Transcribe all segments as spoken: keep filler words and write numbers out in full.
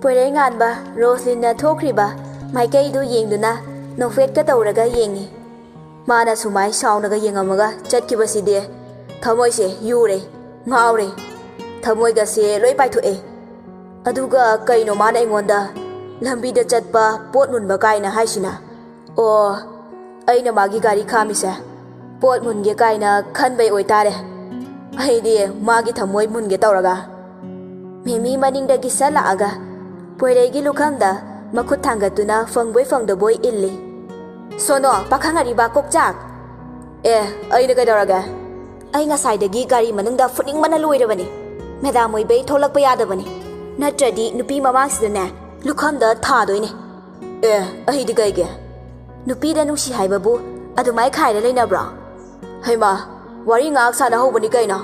ꯄꯣꯏꯔꯩꯉꯥꯟꯕ ꯔꯣꯁꯂꯤꯟꯅ ꯊꯣꯛꯈ꯭ꯔꯤꯕ ꯃꯥꯏꯀꯩꯗꯨ ꯌꯦꯡꯗꯨꯅ ꯅꯣꯛꯐꯦꯠꯀ ꯇꯧꯔꯒ ꯌꯦꯡꯉꯤ꯫ ꯃꯥꯅ ꯁꯨꯃꯥꯏ ꯁꯥꯎꯅꯒ ꯌꯦꯡꯉꯝꯃꯒ ꯆꯠꯈꯤꯕꯁꯤꯗꯤ ꯊꯃꯣꯏꯁꯦ ꯌꯨꯔꯦ, ꯉꯥꯎꯔꯦ꯫ ꯊꯃꯣꯏꯒꯁꯦ ꯂꯣꯏ ꯄꯥꯏꯊꯣꯛꯑꯦ꯫ ꯑꯗꯨꯒ ꯀꯩꯅꯣ ꯃꯥꯅ ꯑꯩꯉꯣꯟꯗ ꯂꯝꯕꯤꯗ ꯆꯠꯄ ꯄꯣꯠ ꯃꯨꯟꯕ ꯀꯥꯏꯅ ꯍꯥꯏꯁꯤꯅ? ꯑꯣ, ꯑꯩꯅ ꯃꯥꯒꯤ ꯒꯥꯔꯤ ꯈꯥꯝꯃꯤꯁꯦ ꯄꯣꯠ ꯃꯨꯟꯒꯦ ꯀꯥꯏꯅ ꯈꯟꯕꯩ ꯑꯣꯏꯇꯥꯔꯦ꯫ ꯑꯩꯗꯤ ꯃꯥꯒꯤ ꯊꯃꯣꯏ ꯃꯨꯟꯒꯦ ꯇꯧꯔꯒ꯫ ꯃꯦꯃꯤ ꯃꯅꯤꯡꯗꯒꯤ ꯁꯠ ꯂꯥꯛꯑꯒ ꯄꯣꯏꯔꯩꯒꯤ ꯂꯨꯈꯝꯗ ꯃꯈꯨꯠ ꯊꯥꯡꯒꯠꯇꯨꯅ ꯐꯪꯕꯣꯏ ꯐꯪꯗꯕꯣꯏ ꯏꯜꯂꯤ꯫ "ꯁꯣꯅꯣ, ꯄꯥꯈꯪ ꯑꯔꯤꯕ ꯀꯣꯛꯆꯥꯛ!" "ꯑꯦ, ꯑꯩꯅ ꯀꯩꯗꯧꯔꯒꯦ?" "ꯑꯩ ꯉꯁꯥꯏꯗꯒꯤ ꯒꯥꯔꯤ ꯃꯅꯨꯡꯗ ꯐꯨꯅꯤꯡꯕꯅ ꯂꯣꯏꯔꯕꯅꯤ꯫ ꯃꯦꯗꯥꯝ ꯑꯣꯏꯕꯩ ꯊꯣꯛꯂꯛꯄ ꯌꯥꯗꯕꯅꯤ, ꯅꯠꯇ꯭ꯔꯗꯤ ꯅꯨꯄꯤ ꯃꯃꯥꯡꯁꯤꯗꯅꯦ ꯂꯨꯈꯝꯗ ꯊꯥꯗꯣꯏꯅꯦ꯫" "ꯑꯦ, ꯑꯩꯗꯤ ꯀꯩꯒꯤ?" "ꯅꯨꯄꯤꯗ ꯅꯨꯡꯁꯤ ꯍꯥꯏꯕꯕꯨ ꯑꯗꯨꯃꯥꯏ ꯈꯥꯏꯔ ꯂꯩꯅꯕ꯭ꯔꯣ?" "ꯍꯩꯃꯥ, ꯋꯥꯔꯤ ꯉꯥꯏꯍꯥꯛ ꯁꯥꯟꯅꯍꯧꯕꯅꯤ ꯀꯩꯅꯣ꯫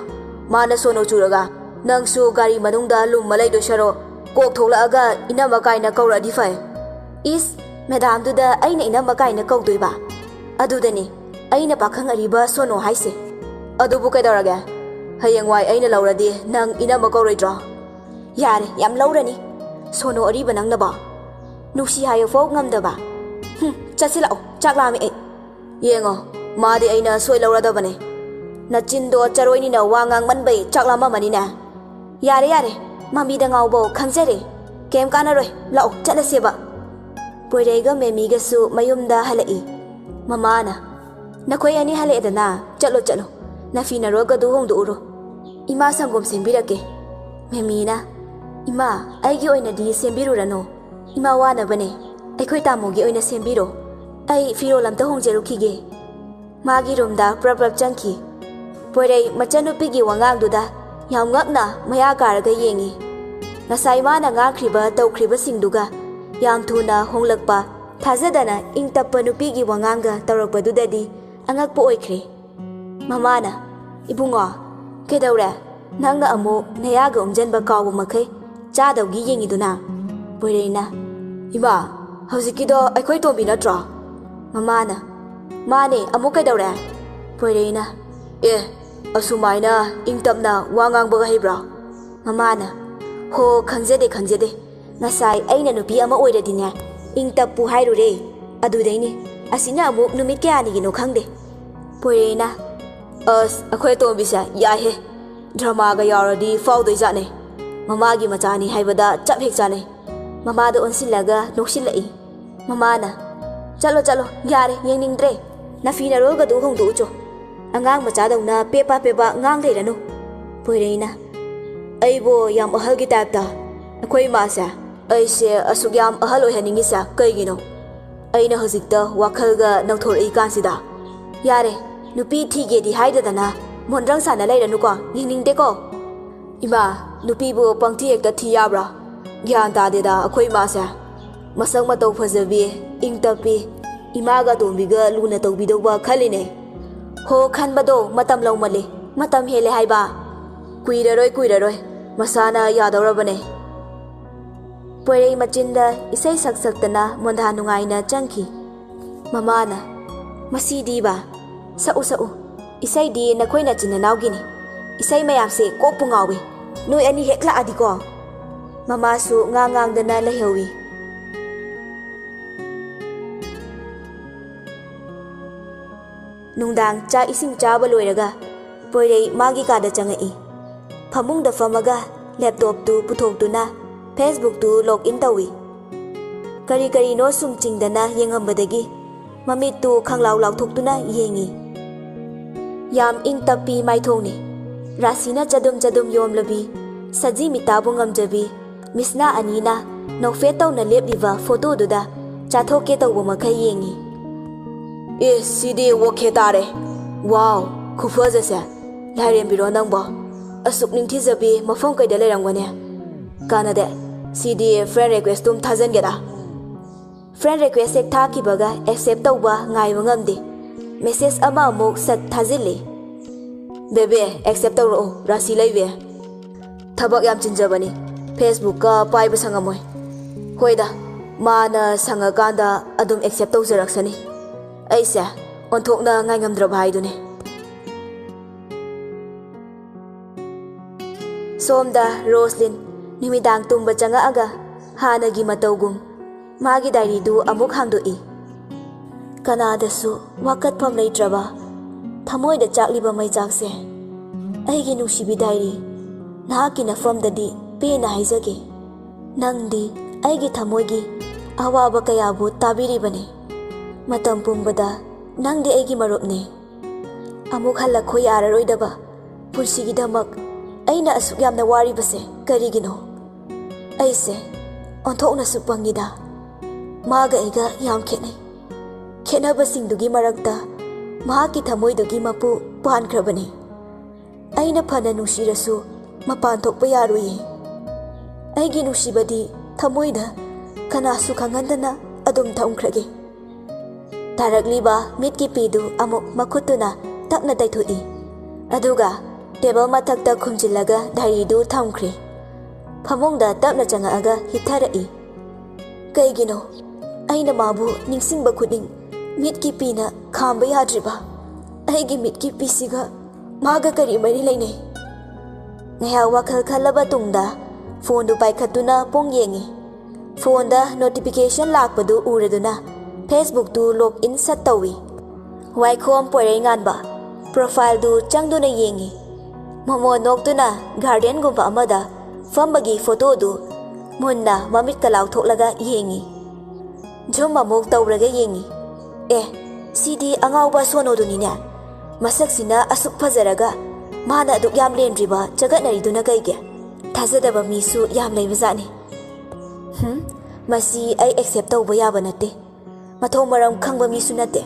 ꯃꯥꯅ ꯁꯣꯅꯣ ꯆꯨꯔꯒ ꯅꯪꯁꯨ ꯒꯥꯔꯤ ꯃꯅꯨꯡꯗ ꯂꯨꯝꯃ ꯂꯩꯗꯣꯏ ꯁꯔꯨꯛ ꯀꯣꯛ ꯊꯣꯛꯂꯛꯑꯒ ꯏꯅꯝꯃ ꯀꯥꯏꯅ ꯀꯧꯔꯛꯑꯗꯤ ꯐꯩ꯫" "ꯏꯁ, ꯃꯦꯗꯥꯝꯗꯨꯗ ꯑꯩꯅ ꯏꯅꯝꯃ ꯀꯥꯏꯅ ꯀꯧꯗꯣꯏꯕ? ꯑꯗꯨꯗꯅꯤ ꯑꯩꯅ ꯄꯥꯈꯪ ꯑꯔꯤꯕ ꯁꯣꯅꯣ ꯍꯥꯏꯁꯦ꯫" "ꯑꯗꯨꯕꯨ ꯀꯩꯗꯧꯔꯒꯦ? ꯍꯌꯦꯡꯋꯥꯏ ꯑꯩꯅ ꯂꯧꯔꯗꯤ ꯅꯪ ꯏꯅꯝꯃ ꯀꯧꯔꯣꯏꯗ꯭ꯔꯣ?" "ꯌꯥꯔꯦ, ꯌꯥꯝ ꯂꯧꯔꯅꯤ꯫ ꯁꯣꯅꯣ ꯑꯔꯤꯕ ꯅꯪꯅꯕꯣ ꯅꯨꯡꯁꯤ ꯍꯥꯏꯌꯨ ꯐꯥꯎ ꯉꯝꯗꯕ꯫ ꯍꯨꯝ, ꯆꯠꯁꯤ ꯂꯥꯛꯑꯣ, ꯆꯥꯛ ꯂꯥꯝꯃꯦ ꯑꯩ꯫" "ꯌꯦꯡꯉꯣ, ꯃꯥꯗꯤ ꯑꯩꯅ ꯁꯣꯏ ꯂꯧꯔꯗꯕꯅꯦ꯫ ꯅꯆꯤꯟꯗꯣ ꯆꯔꯣꯏꯅꯤꯅ ꯋꯥ ꯉꯥꯡꯃꯟꯕꯩ ꯆꯥꯛ ꯂꯥꯝꯃꯝꯃꯅꯤꯅꯦ꯫" "ꯌꯥꯔꯦ, ꯌꯥꯔꯦ, ꯃꯃꯤꯗ ꯉꯥꯎꯕꯧ ꯈꯪꯖꯔꯦ꯫ ꯀꯩꯝ ꯀꯥꯟꯅꯔꯣꯏ, ꯂꯥꯛꯑꯣ, ꯆꯠꯂꯁꯦꯕ꯫" ꯄꯣꯏꯔꯩꯒ ꯃꯦꯃꯤꯒꯁꯨ ꯃꯌꯨꯝꯗ ꯍꯜꯂꯛꯏ꯫ ꯃꯃꯥꯅ, "ꯅꯈꯣꯏ ꯑꯅꯤ ꯍꯜꯂꯛꯑꯦꯗꯅ, ꯆꯠꯂꯣ, ꯆꯠꯂꯣ, ꯅꯐꯤ ꯅꯔꯣꯜꯒꯗꯨ ꯍꯣꯡꯗꯣꯛꯎꯔꯣ꯫ ꯏꯃꯥ ꯁꯪꯒꯣꯝ ꯁꯦꯝꯕꯤꯔꯛꯀꯦ꯫" ꯃꯦꯃꯤꯅ, "ꯏꯃꯥ, ꯑꯩꯒꯤ ꯑꯣꯏꯅꯗꯤ ꯁꯦꯝꯕꯤꯔꯨꯔꯅꯨ꯫ ꯏꯃꯥ ꯋꯥꯅꯕꯅꯦ꯫ ꯑꯩꯈꯣꯏ ꯇꯥꯃꯣꯒꯤ ꯑꯣꯏꯅ ꯁꯦꯝꯕꯤꯔꯣ꯫ ꯑꯩ ꯐꯤꯔꯣꯜ ꯑꯝꯇ ꯍꯣꯡꯖꯔꯨꯈꯤꯒꯦ꯫" ꯃꯥꯒꯤ ꯔꯨꯝꯗ ꯄ꯭ꯔꯞ ꯄ꯭ꯔꯞ ꯆꯪꯈꯤ꯫ ꯄꯣꯏꯔꯩ ꯃꯆꯟꯅꯨꯄꯤꯒꯤ ꯋꯥꯉꯥꯡꯗꯨꯗ ꯌꯥꯝ ꯉꯛꯅ ꯃꯌꯥ ꯀꯥꯔꯒ ꯌꯦꯡꯉꯤ꯫ ꯉꯁꯥꯏ ꯃꯥꯅ ꯉꯥꯡꯈ꯭ꯔꯤꯕ ꯇꯧꯈ꯭ꯔꯤꯕꯁꯤꯡꯗꯨꯒ ꯌꯥꯝ ꯊꯨꯅ ꯍꯣꯡꯂꯛꯄ, ꯊꯥꯖꯗꯅ ꯏꯪ ꯇꯞꯄ ꯅꯨꯄꯤꯒꯤ ꯋꯥꯉꯥꯡꯒ ꯇꯧꯔꯛꯄꯗꯨꯗꯗꯤ ꯑꯉꯛꯄ ꯑꯣꯏꯈ꯭ꯔꯦ꯫ ꯃꯃꯥꯅ, "ꯏꯕꯨꯡꯉꯣ, ꯀꯩꯗꯧꯔꯦ? ꯅꯪꯅ ꯑꯃꯨꯛ ꯅꯌꯥꯒ ꯎꯝꯖꯟꯕ ꯀꯥꯎꯕ ꯃꯈꯩ ꯆꯥꯗꯧꯒꯤ ꯌꯦꯡꯉꯤꯗꯨꯅ?" ꯄꯣꯏꯔꯩꯅ, "ꯏꯃꯥ, ꯍꯧꯖꯤꯛꯀꯤꯗꯣ ꯑꯩꯈꯣꯏ ꯇꯣꯝꯕꯤ ꯅꯠꯇ꯭ꯔꯣ?" ꯃꯃꯥꯅ, "ꯃꯥꯅꯦ, ꯑꯃꯨꯛ ꯀꯩꯗꯧꯔꯦ?" ꯄꯣꯏꯔꯩꯅ, "ꯑꯦ, ꯑꯁꯨꯃꯥꯏꯅ ꯏꯪ ꯇꯞꯅ ꯋꯥ ꯉꯥꯡꯕꯒ ꯍꯩꯕ꯭ꯔꯣ?" ꯃꯃꯥꯅ, "ꯍꯣ, ꯈꯪꯖꯗꯦ, ꯈꯪꯖꯗꯦ꯫ ꯉꯁꯥꯏ ꯑꯩꯅ ꯅꯨꯄꯤ ꯑꯃ ꯑꯣꯏꯔꯗꯤꯅꯦ, ꯏꯪ ꯇꯞꯄꯨ ꯍꯥꯏꯔꯨꯔꯦ꯫ ꯑꯗꯨꯗꯩꯅꯦ, ꯑꯁꯤꯅ ꯑꯃꯨꯛ ꯅꯨꯃꯤꯠ ꯀꯌꯥꯅꯤꯒꯤꯅꯣ ꯈꯪꯗꯦ꯫ ꯄꯣꯏꯔꯩꯅ, "ꯑꯁ, ꯑꯩꯈꯣꯏ ꯑꯇꯣꯝꯕꯤꯁꯦ ꯌꯥꯏꯍꯦ꯫ ꯗ꯭ꯔꯃꯥꯒ ꯌꯥꯎꯔꯗꯤ ꯐꯥꯎꯗꯣꯏꯖꯥꯠꯅꯦ꯫ ꯃꯃꯥꯒꯤ ꯃꯆꯥꯅꯤ ꯍꯥꯏꯕꯗ ꯆꯞ ꯍꯦꯛ ꯆꯥꯅꯩ꯫" ꯃꯃꯥꯗ ꯑꯣꯟꯁꯤꯜꯂꯒ ꯅꯣꯛꯁꯤꯜꯂꯛꯏ꯫ ꯃꯃꯥꯅ, "ꯆꯠꯂꯣ, ꯆꯠꯂꯣ, ꯌꯥꯔꯦ, ꯌꯦꯡꯅꯤꯡꯗ꯭ꯔꯦ꯫ ꯅꯐꯤ ꯅꯔꯣꯜꯒꯗꯨ ꯍꯣꯡꯗꯣꯛꯎꯆꯣ꯫ ꯑꯉꯥꯡ ꯃꯆꯥꯗꯧꯅ ꯄꯦꯄꯥ ꯄꯦꯄꯥ ꯉꯥꯡ ꯂꯩꯔꯅꯨ꯫" ꯄꯣꯏꯔꯩꯅ, "ꯑꯩꯕꯨ ꯌꯥꯝ ꯑꯍꯜꯒꯤ ꯇꯥꯏꯞꯇ꯫ ꯑꯩꯈꯣꯏ ꯏꯃꯥꯁꯦ, ꯑꯩꯁꯦ ꯑꯁꯨꯛ ꯌꯥꯝ ꯑꯍꯜ ꯑꯣꯏꯍꯟꯅꯤꯡꯉꯤꯁꯦ ꯀꯩꯒꯤꯅꯣ? ꯑꯩꯅ ꯍꯧꯖꯤꯛꯇ ꯋꯥꯈꯜꯒ ꯅꯧꯊꯣꯔꯛꯏ ꯀꯥꯟꯁꯤꯗ꯫ ꯌꯥꯔꯦ, ꯅꯨꯄꯤ ꯊꯤꯒꯦꯗꯤ ꯍꯥꯏꯗꯗꯅ ꯃꯣꯟꯗ꯭ꯔꯪ ꯁꯥꯟꯅ ꯂꯩꯔꯅꯨꯀꯣ, ꯌꯦꯡꯅꯤꯡꯗꯦꯀꯣ꯫" "ꯏꯃꯥ, ꯅꯨꯄꯤꯕꯨ ꯄꯪꯊꯤ ꯍꯦꯛꯇ ꯊꯤ ꯌꯥꯕ꯭ꯔꯥ? ꯒ꯭ꯌꯥꯟ ꯇꯥꯗꯦꯗ ꯑꯩꯈꯣꯏ ꯏꯃꯥꯁꯦ꯫ ꯃꯁꯛ ꯃꯇꯧ ꯐꯖꯕꯤ, ꯏꯪ ꯇꯞꯄꯤ, ꯏꯃꯥꯒ ꯑꯇꯣꯝꯕꯤꯒ ꯂꯨꯅ ꯇꯧꯕꯤꯗꯧꯕ ꯈꯜꯂꯤꯅꯦ꯫" "ꯍꯣ, ꯈꯟꯕꯗꯣ ꯃꯇꯝ ꯂꯧꯃꯜꯂꯤ, ꯃꯇꯝ ꯍꯦꯜꯂꯦ ꯍꯥꯏꯕ꯫ ꯀꯨꯏꯔꯔꯣꯏ, ꯀꯨꯏꯔꯔꯣꯏ, ꯃꯁꯥꯅ ꯌꯥꯗꯧꯔꯕꯅꯦ꯫" ꯄꯣꯏꯔꯩ ꯃꯆꯤꯟꯗ ꯏꯁꯩ ꯁꯛ ꯁꯛꯇꯅ ꯃꯣꯟꯗꯥ ꯅꯨꯡꯉꯥꯏꯅ ꯆꯪꯈꯤ꯫ ꯃꯃꯥꯅ, "ꯃꯁꯤꯗꯤꯕ, ꯁꯛꯎ, ꯁꯛꯎ꯫ ꯏꯁꯩꯗꯤ ꯅꯈꯣꯏ ꯅꯆꯤꯟ ꯅꯅꯥꯎꯒꯤꯅꯤ꯫ ꯏꯁꯩ ꯃꯌꯥꯝꯁꯦ ꯀꯣꯛꯄꯨ ꯉꯥꯎꯏ꯫ ꯅꯣꯏ ꯑꯅꯤ ꯍꯦꯛ ꯂꯥꯛꯑꯗꯤꯀꯣ꯫" ꯃꯃꯥꯁꯨ ꯉꯥꯡ ꯉꯥꯡꯗꯅ ꯂꯩꯍꯧꯏ꯫ ꯅꯨꯡꯗꯥꯡ ꯆꯥꯛ ꯏꯁꯤꯡ ꯆꯥꯕ ꯂꯣꯏꯔꯒ ꯄꯣꯏꯔꯩ ꯃꯥꯒꯤ ꯀꯥꯗ ꯆꯪꯉꯛꯏ꯫ ꯐꯃꯨꯡꯗ ꯐꯝꯃꯒ ꯂꯦꯞꯇꯣꯞꯇꯨ ꯄꯨꯊꯣꯛꯇꯨꯅ ꯐꯦꯁꯕꯨꯛꯇꯨ ꯂꯣꯒ ꯏꯟ ꯇꯧꯏ꯫ ꯀꯔꯤ ꯀꯔꯤꯅꯣ ꯁꯨꯝ ꯆꯤꯡꯗꯅ ꯌꯦꯡꯉꯝꯕꯗꯒꯤ ꯃꯃꯤꯠꯇꯨ ꯈꯪꯂꯥꯎ ꯂꯥꯎꯊꯣꯛꯇꯨꯅ ꯌꯦꯡꯏ꯫ ꯌꯥꯝ ꯏꯪ ꯇꯞꯄꯤ ꯃꯥꯏꯊꯣꯡꯅꯤ꯫ ꯔꯥꯁꯤꯅ ꯆꯗꯨꯝ ꯆꯗꯨꯝ ꯌꯣꯝꯂꯕꯤ, ꯁꯖꯤ ꯃꯤꯇꯥꯕꯨ ꯉꯝꯖꯕꯤ, ꯃꯤꯁꯅꯥ ꯑꯅꯤꯅ ꯅꯣꯛꯐꯦꯠ ꯇꯧꯅ ꯂꯦꯞꯂꯤꯕ ꯐꯣꯇꯣꯗꯨꯗ ꯆꯥꯊꯣꯛꯀꯦ ꯇꯧꯕ ꯃꯈꯩ ꯌꯦꯡꯏ꯫ "ꯑꯦ, ꯁꯤꯗꯤ ꯑꯣꯀꯦ ꯇꯥꯔꯦ꯫ ꯋꯥꯎ, ꯈꯨꯐꯖꯁꯦ꯫ ꯂꯥꯏꯔꯦꯝꯕꯤꯔꯣ ꯅꯪꯕꯣ? ꯑꯁꯨꯛ ꯅꯤꯡꯊꯤꯖꯕꯤ ꯃꯐꯝ ꯀꯩꯗ ꯂꯩꯔꯝꯒꯅꯤ? ꯀꯥꯟꯅꯗꯦ, ꯁꯤꯗꯤ ꯐ꯭ꯔꯦꯟ ꯔꯤꯀ꯭ꯋꯦꯁꯇꯨꯝ ꯊꯥꯖꯤꯟꯒꯦꯗ꯫" ꯐ꯭ꯔꯦꯟ ꯔꯤꯀ꯭ꯋꯦꯁ ꯍꯦꯛ ꯊꯥꯈꯤꯕꯒ ꯑꯦꯛꯁꯦꯞ ꯇꯧꯕ ꯉꯥꯏꯕ ꯉꯝꯗꯦ꯫ ꯃꯦꯁꯦꯖ ꯑꯃ ꯑꯃꯨꯛ ꯁꯠ ꯊꯥꯖꯤꯜꯂꯤ꯫ "ꯕꯦꯕꯦ, ꯑꯦꯛꯁꯦꯞ ꯇꯧꯔꯛꯑꯣ, ꯔꯥꯁꯤ ꯂꯩꯕꯦ꯫ ꯊꯕꯛ ꯌꯥꯝ ꯆꯤꯟꯖꯕꯅꯤ, ꯐꯦꯁꯕꯨꯛꯀ ꯄꯥꯏꯕ ꯁꯪꯉꯝꯃꯣꯏ꯫" "ꯍꯣꯏꯗ, ꯃꯥꯅ ꯁꯪꯉꯀꯥꯟꯗ ꯑꯗꯨꯝ ꯑꯦꯛꯁꯦꯞ ꯇꯧꯖꯔꯛꯁꯅꯤ꯫ ꯑꯩꯁꯦ ꯑꯣꯟꯊꯣꯛꯅ ꯉꯥꯏꯉꯝꯗ꯭ꯔꯕ ꯍꯥꯏꯗꯨꯅꯤ꯫" ꯁꯣꯝꯗ ꯔꯣꯁꯂꯤꯟ ꯅꯨꯃꯤꯗꯥꯡ ꯇꯨꯝꯕ ꯆꯪꯉꯛꯑꯒ ꯍꯥꯟꯅꯒꯤ ꯃꯇꯧꯒꯨꯝ ꯃꯥꯒꯤ ꯗꯥꯏꯔꯤꯗꯨ ꯑꯃꯨꯛ ꯍꯥꯡꯗꯣꯛꯏ꯫ ꯀꯅꯥꯗꯁꯨ ꯋꯥꯀꯠꯐꯝ ꯂꯩꯇ꯭ꯔꯕ ꯊꯃꯣꯏꯗ ꯆꯥꯛꯂꯤꯕ ꯃꯩꯆꯥꯛꯁꯦ, ꯑꯩꯒꯤ ꯅꯨꯡꯁꯤꯕꯤ ꯗꯥꯏꯔꯤ, ꯅꯍꯥꯛꯀꯤ ꯅꯐꯝꯗꯗꯤ ꯄꯦꯟꯅ ꯍꯥꯏꯖꯒꯦ꯫ ꯅꯪꯗꯤ ꯑꯩꯒꯤ ꯊꯃꯣꯏꯒꯤ ꯑꯋꯥꯕ ꯀꯌꯥꯕꯨ ꯇꯥꯕꯤꯔꯤꯕꯅꯤ꯫ ꯃꯇꯝ ꯄꯨꯝꯕꯗ ꯅꯪꯗꯤ ꯑꯩꯒꯤ ꯃꯔꯨꯞꯅꯤ꯫ ꯑꯃꯨꯛ ꯍꯜꯂꯛꯈꯣ ꯌꯥꯔꯔꯣꯏꯗꯕ ꯄꯨꯟꯁꯤꯒꯤꯗꯃꯛ ꯑꯩꯅ ꯑꯁꯨꯛ ꯌꯥꯝꯅ ꯋꯥꯔꯤꯕꯁꯦ ꯀꯔꯤꯒꯤꯅꯣ? ꯑꯩꯁꯦ ꯑꯣꯟꯊꯣꯛꯅꯁꯨ ꯄꯪꯉꯤꯗ꯫ ꯃꯥꯒ ꯑꯩꯒ ꯌꯥꯝ ꯈꯦꯠꯅꯩ꯫ ꯈꯦꯠꯅꯕꯁꯤꯡꯗꯨꯒꯤ ꯃꯔꯛꯇ ꯃꯍꯥꯛꯀꯤ ꯊꯃꯣꯏꯗꯨꯒꯤ ꯃꯄꯨ ꯄꯥꯟꯈ꯭ꯔꯕꯅꯤ꯫ ꯑꯩꯅ ꯐꯅ ꯅꯨꯡꯁꯤꯔꯁꯨ ꯃꯄꯥꯟ ꯊꯣꯛꯄ ꯌꯥꯔꯣꯏꯌꯦ꯫ ꯑꯩꯒꯤ ꯅꯨꯡꯁꯤꯕꯗꯤ ꯊꯃꯣꯏꯗ ꯀꯅꯥꯁꯨ ꯈꯪꯍꯟꯗꯅ ꯑꯗꯨꯝ ꯊꯝꯈ꯭ꯔꯒꯦ꯫ ꯇꯥꯔꯛꯂꯤꯕ ꯃꯤꯠꯀꯤ ꯄꯤꯗꯨ ꯑꯃꯨꯛ ꯃꯈꯨꯠꯇꯨꯅ ꯇꯞꯅ ꯇꯩꯊꯣꯛꯏ꯫ ꯑꯗꯨꯒ ꯇꯦꯕꯜ ꯃꯊꯛꯇ ꯈꯨꯝꯖꯤꯜꯂꯒ ꯗꯥꯏꯔꯤꯗꯨ ꯊꯝꯈ꯭ꯔꯦ꯫ ꯐꯃꯨꯡꯗ ꯇꯞꯅ ꯆꯪꯉꯛꯑꯒ ꯍꯤꯞꯊꯔꯛꯏ꯫ ꯀꯩꯒꯤꯅꯣ ꯑꯩꯅ ꯃꯥꯕꯨ ꯅꯤꯡꯁꯤꯡꯕ ꯈꯨꯗꯤꯡ ꯃꯤꯠꯀꯤ ꯄꯤꯅ ꯈꯥꯝꯕ ꯌꯥꯗ꯭ꯔꯤꯕ? ꯑꯩꯒꯤ ꯃꯤꯠꯀꯤ ꯄꯤꯁꯤꯒ ꯃꯥꯒ ꯀꯔꯤ ꯃꯔꯤ ꯂꯩꯅꯩ? ꯉꯥꯏꯍꯥꯛ ꯋꯥꯈꯜ ꯈꯜꯂꯕ ꯇꯨꯡꯗ ꯐꯣꯟꯗꯨ ꯄꯥꯏꯈꯠꯇꯨꯅ ꯄꯨꯡ ꯌꯦꯡꯉꯤ꯫ ꯐꯣꯟꯗ ꯅꯣꯇꯤꯐꯤꯀꯦꯁꯟ ꯂꯥꯛꯄꯗꯨ ꯎꯔꯗꯨꯅ ꯐꯦꯁꯕꯨꯛꯇꯨ ꯂꯣꯒ ꯏꯟ ꯁꯠ ꯇꯧꯏ꯫ ꯋꯥꯏꯈꯣꯝ ꯄꯣꯏꯔꯩꯉꯥꯟꯕ ꯄ꯭ꯔꯣꯐꯥꯏꯜꯗꯨ ꯆꯪꯗꯨꯅ ꯌꯦꯡꯉꯤ꯫ ꯃꯣꯃꯣ ꯅꯣꯛꯇꯨꯅ ꯒꯥꯔꯗꯦꯟꯒꯨꯝꯕ ꯑꯃꯗ ꯐꯝꯕꯒꯤ ꯐꯣꯇꯣꯗꯨ ꯃꯨꯟꯅ ꯃꯃꯤꯠꯀ ꯂꯥꯎꯊꯣꯛꯂꯒ ꯌꯦꯡꯉꯤ꯫ ꯖꯨꯝ ꯑꯃꯨꯛ ꯇꯧꯔꯒ ꯌꯦꯡꯉꯤ꯫ ꯑꯦ, ꯁꯤꯗꯤ ꯑꯉꯥꯎꯕ ꯁꯣꯅꯣꯗꯨꯅꯤꯅꯦ꯫ ꯃꯁꯛꯁꯤꯅ ꯑꯁꯨꯛ ꯐꯖꯔꯒ ꯃꯥꯅ ꯑꯗꯨꯛ ꯌꯥꯝ ꯂꯦꯝꯗ꯭ꯔꯤꯕ ꯆꯒꯠꯅꯔꯤꯗꯨꯅ ꯀꯩꯒꯤ? ꯊꯥꯖꯗꯕ ꯃꯤꯁꯨ ꯌꯥꯝ ꯂꯩꯕꯖꯥꯠꯅꯤ꯫ ꯍꯨꯝ, ꯃꯁꯤ ꯑꯩ ꯑꯦꯛꯁꯦꯞ ꯇꯧꯕ ꯌꯥꯕ ꯅꯠꯇꯦ꯫ ꯃꯊꯣꯡ ꯃꯔꯝ ꯈꯪꯕ ꯃꯤꯁꯨ ꯅꯠꯇꯦ꯫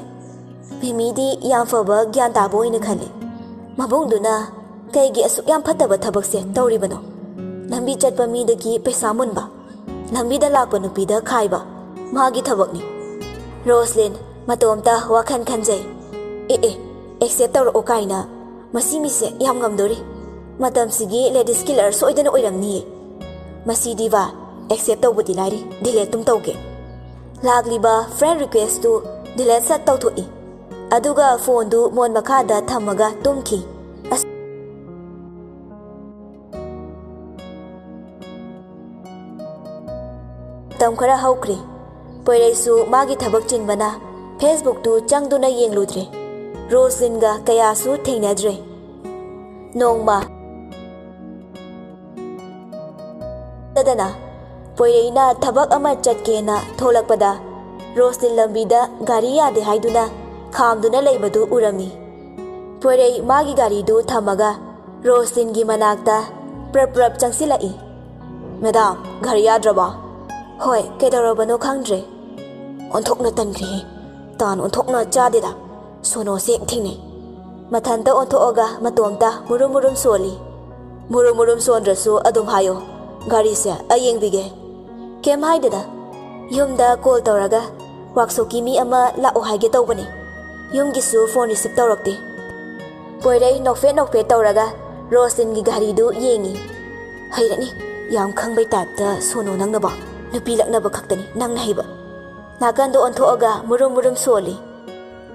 ꯃꯤꯃꯤꯗꯤ ꯌꯥꯝ ꯐꯕ ꯒ꯭ꯌꯥꯟ ꯇꯥꯕ ꯑꯣꯏꯅ ꯈꯜꯂꯤ꯫ ꯃꯕꯨꯡꯗꯨꯅ ꯀꯩꯒꯤ ꯑꯁꯨꯛ ꯌꯥꯝ ꯐꯠꯇꯕ ꯊꯕꯛꯁꯦ ꯇꯧꯔꯤꯕꯅꯣ? ꯂꯝꯕꯤ ꯆꯠꯄ ꯃꯤꯗꯒꯤ ꯄꯩꯁꯥ ꯃꯨꯟꯕ, ꯂꯝꯕꯤꯗ ꯂꯥꯛꯄ ꯅꯨꯄꯤꯗ ꯈꯥꯏꯕ ꯃꯥꯒꯤ ꯊꯕꯛꯅꯤ꯫ ꯔꯣꯁꯂꯤꯟ ꯃꯇꯣꯝꯇ ꯋꯥꯈꯜ ꯈꯟꯖꯩ꯫ ꯑꯦ ꯑꯦ, ꯑꯦꯛꯁꯦꯞ ꯇꯧꯔꯛꯑꯣ ꯀꯥꯏꯅ, ꯃꯁꯤ ꯃꯤꯁꯦ ꯌꯥꯝ ꯉꯝꯗꯣꯔꯤ꯫ ꯃꯇꯝꯁꯤꯒꯤ ꯂꯦꯗꯤꯁ ꯀꯤꯂꯔ ꯁꯣꯏꯗꯅ ꯑꯣꯏꯔꯝꯅꯤꯌꯦ꯫ ꯃꯁꯤꯗꯤ ꯕꯥ, ꯑꯦꯛꯁꯦꯞ ꯇꯧꯕꯗꯤ ꯂꯥꯏꯔꯤ, ꯗꯤꯂꯦꯠ ꯇꯨꯝ ꯇꯧꯒꯦ꯫ ꯂꯥꯛꯂꯤꯕ ꯐ꯭ꯔꯦꯟ ꯔꯤꯀ꯭ꯋꯦꯁꯇꯨ ꯗꯤꯂꯦꯠ ꯁꯠ ꯇꯧꯊꯣꯛꯏ꯫ ꯑꯗꯨꯒ ꯐꯣꯟꯗꯨ ꯃꯣꯟ ꯃꯈꯥꯗ ꯊꯝꯃꯒ ꯇꯨꯝꯈꯤ꯫ ꯑꯁ-, ꯃꯇꯝ ꯈꯔ ꯍꯧꯈ꯭ꯔꯦ꯫ ꯄꯣꯏꯔꯩꯁꯨ ꯃꯥꯒꯤ ꯊꯕꯛ ꯆꯤꯟꯕꯅ Facebook ꯇꯨ ꯆꯪꯗꯨꯅ ꯌꯦꯡꯂꯨꯗ꯭ꯔꯦ꯫ ꯔꯣꯁꯂꯤꯟꯒ ꯀꯌꯥꯁꯨ ꯊꯦꯡꯅꯗ꯭ꯔꯦ꯫ ꯅꯣꯡꯃ ꯇꯗꯅ ꯄꯣꯏꯔꯩꯅ ꯊꯕꯛ ꯑꯃ ꯆꯠꯀꯦꯅ ꯊꯣꯛꯂꯛꯄꯗ ꯔꯣꯁꯂꯤꯟ ꯂꯝꯕꯤꯗ ꯒꯥꯔꯤ ꯌꯥꯗꯦ ꯍꯥꯏꯗꯨꯅ ꯈꯥꯝꯗꯨꯅ ꯂꯩꯕꯗꯨ ꯎꯔꯝꯃꯤ꯫ ꯄꯣꯏꯔꯩ ꯃꯥꯒꯤ ꯒꯥꯔꯤꯗꯨ ꯊꯝꯃꯒ ꯔꯣꯁꯂꯤꯟꯒꯤ ꯃꯅꯥꯛꯇ ꯄ꯭ꯔꯞ ꯄ꯭ꯔꯞ ꯆꯪꯁꯤꯜꯂꯛꯏ꯫ "ꯃꯦꯗꯥꯝ, ꯒꯥꯔꯤ ꯌꯥꯗ꯭ꯔꯕꯣ?" "ꯍꯣꯏ, ꯀꯩꯗꯧꯔꯕꯅꯣ ꯈꯪꯗ꯭ꯔꯦ꯫ ꯑꯣꯟꯊꯣꯛꯅ ꯇꯟꯈ꯭ꯔꯦꯍꯦ꯫ ꯇꯥꯟ ꯑꯣꯟꯊꯣꯛꯅ ꯆꯥꯗꯦꯗ꯫ ꯁꯣꯅꯣꯁꯦ ꯊꯦꯡꯅꯩ꯫" ꯃꯊꯟꯇ ꯑꯣꯟꯊꯣꯛꯑꯒ ꯃꯇꯣꯝꯇ ꯃꯨꯔꯨꯝ ꯃꯨꯔꯨꯝ ꯁꯣꯜꯂꯤ꯫ "ꯃꯨꯔꯨꯝ ꯃꯨꯔꯨꯝ ꯁꯣꯟꯗ꯭ꯔꯁꯨ ꯑꯗꯨꯝ ꯍꯥꯏꯌꯣ꯫ ꯒꯥꯔꯤꯁꯦ ꯑꯩ ꯌꯦꯡꯕꯤꯒꯦ꯫" "ꯀꯩꯝ ꯍꯥꯏꯗꯦꯗ꯫ ꯌꯨꯝꯗ ꯀꯣꯜ ꯇꯧꯔꯒ ꯋꯥꯛꯁꯣꯞꯀꯤ ꯃꯤ ꯑꯃ ꯂꯥꯛꯑꯣ ꯍꯥꯏꯒꯦ ꯇꯧꯕꯅꯦ꯫ ꯌꯨꯝꯒꯤꯁꯨ ꯐꯣꯟ ꯔꯤꯁꯤꯞ ꯇꯧꯔꯛꯇꯦ꯫" ꯄꯣꯏꯔꯩ ꯅꯣꯛꯐꯦꯠ ꯅꯣꯛꯐꯦꯠ ꯇꯧꯔꯒ ꯔꯣꯁꯂꯤꯟꯒꯤ ꯒꯥꯔꯤꯗꯨ ꯌꯦꯡꯉꯤ꯫ "ꯍꯩꯔꯅꯤ, ꯌꯥꯝ ꯈꯪꯕꯩ ꯇꯥꯏꯞꯇ ꯁꯣꯅꯣ ꯅꯪꯅꯕ꯫ ꯅꯨꯄꯤ ꯂꯛꯅꯕ ꯈꯛꯇꯅꯤ ꯅꯪꯅ ꯍꯩꯕ꯫" ꯅꯥꯀꯟꯗ ꯑꯣꯟꯊꯣꯛꯑꯒ ꯃꯨꯔꯨꯝ ꯃꯨꯔꯨꯝ ꯁꯣꯜꯂꯤ꯫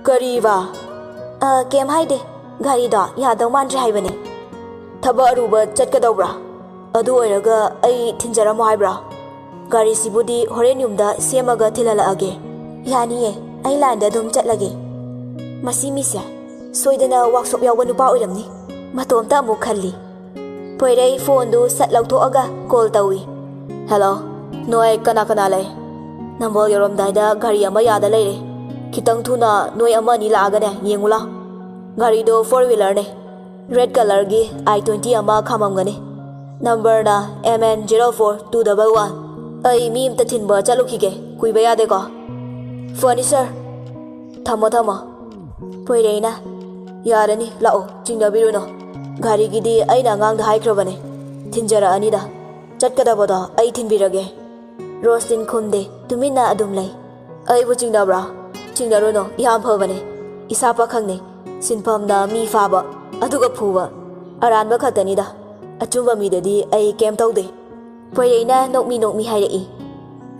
"ꯀꯔꯤꯕ?" "ꯑ, ꯀꯩꯝ ꯍꯥꯏꯗꯦ꯫ ꯒꯥꯔꯤꯗꯣ ꯌꯥꯗꯧ ꯃꯥꯟꯗ꯭ꯔꯦ ꯍꯥꯏꯕꯅꯦ꯫" "ꯊꯕꯛ ꯑꯔꯨꯕ ꯆꯠꯀꯗꯧꯕ꯭ꯔꯥ? ꯑꯗꯨ ꯑꯣꯏꯔꯒ ꯑꯩ ꯊꯤꯟꯖꯔꯝꯃꯣ ꯍꯥꯏꯕ꯭ꯔꯥ? ꯒꯥꯔꯤꯁꯤꯕꯨꯗꯤ ꯍꯣꯔꯦꯟ ꯌꯨꯝꯗ ꯁꯦꯝꯃꯒ ꯊꯤꯜꯍꯜꯂꯛꯑꯒꯦ꯫" "ꯌꯥꯅꯤꯌꯦ, ꯑꯩ ꯂꯥꯏꯟꯗ ꯑꯗꯨꯝ ꯆꯠꯂꯒꯦ꯫" "ꯃꯁꯤ ꯃꯤꯁꯦ ꯁꯣꯏꯗꯅ ꯋꯥꯛꯁꯣꯞ ꯌꯥꯎꯕ ꯅꯨꯄꯥ ꯑꯣꯏꯔꯝꯅꯤ꯫" ꯃꯇꯣꯝꯇ ꯑꯃꯨꯛ ꯈꯜꯂꯤ꯫ ꯄꯣꯏꯔꯩ ꯐꯣꯟꯗꯨ ꯁꯠ ꯂꯧꯊꯣꯛꯑꯒ ꯀꯣꯜ ꯇꯧꯏ꯫ "ꯍꯦꯜꯂꯣ, ꯅꯣꯏ ꯀꯅꯥ ꯀꯅꯥ ꯂꯩ? ꯅꯝꯕꯣꯜ ꯌꯧꯔꯝꯗꯥꯏꯗ ꯒꯥꯔꯤ ꯑꯃ ꯌꯥꯗ ꯂꯩꯔꯦ꯫ ꯈꯤꯇꯪ ꯊꯨꯅ ꯅꯣꯏ ꯑꯃ ꯑꯅꯤ ꯂꯥꯛꯑꯒꯅꯦ, ꯌꯦꯡꯉꯨ ꯂꯥꯎ꯫ ꯒꯥꯔꯤꯗꯣ ꯐꯣꯔ ꯋꯤꯂꯔꯅꯦ꯫ ꯔꯦꯗ ꯀꯂꯔꯒꯤ ꯑꯥꯏ ꯇ꯭ꯋꯦꯟꯇꯤ ꯑꯃ ꯈꯥꯝꯃꯝꯒꯅꯤ꯫ ꯅꯝꯕꯔꯅ M N zero four two double one. ꯑꯩ ꯃꯤ ꯑꯝꯇ ꯊꯤꯟꯕ ꯆꯠꯂꯨꯈꯤꯒꯦ, ꯀꯨꯏꯕ ꯌꯥꯗꯦꯀꯣ꯫" "ꯐꯅꯤ ꯁꯥꯔ꯫ ꯊꯝꯃꯣ, ꯊꯝꯃꯣ꯫" ꯄꯣꯏꯔꯩꯅ, "ꯌꯥꯔꯅꯤ, ꯂꯥꯛꯑꯣ, ꯆꯤꯡꯅꯕꯤꯔꯨꯅꯨ꯫ ꯒꯥꯔꯤꯒꯤꯗꯤ ꯑꯩꯅ ꯑꯉꯥꯡꯗ ꯍꯥꯏꯈ꯭ꯔꯕꯅꯦ, ꯊꯤꯟꯖꯔꯛꯑꯅꯤꯗ꯫ ꯆꯠꯀꯗꯕꯗꯣ ꯑꯩ ꯊꯤꯟꯕꯤꯔꯒꯦ꯫" ꯔꯣꯁꯂꯤꯟ ꯈꯨꯝꯗꯦ, ꯇꯨꯃꯤꯟꯅ ꯑꯗꯨꯝ ꯂꯩ꯫ "ꯑꯩꯕꯨ ꯆꯤꯡꯅꯕ꯭ꯔꯥ? ꯆꯤꯡꯅꯔꯨꯅꯨ, ꯌꯥꯝ ꯐꯕꯅꯦ꯫ ꯏꯁꯥ ꯄꯥꯈꯪꯅꯦ, ꯁꯤꯟꯐꯝꯅ ꯃꯤ ꯐꯥꯕ, ꯑꯗꯨꯒ ꯐꯨꯕ꯫ ꯑꯔꯥꯟꯕ ꯈꯛꯇꯅꯤꯗ, ꯑꯆꯨꯝꯕ ꯃꯤꯗꯗꯤ ꯑꯩ ꯀꯩꯝ ꯇꯧꯗꯦ꯫" ꯄꯣꯏꯔꯩꯅ ꯅꯣꯛꯃꯤ ꯅꯣꯛꯃꯤ ꯍꯥꯏꯔꯛꯏ꯫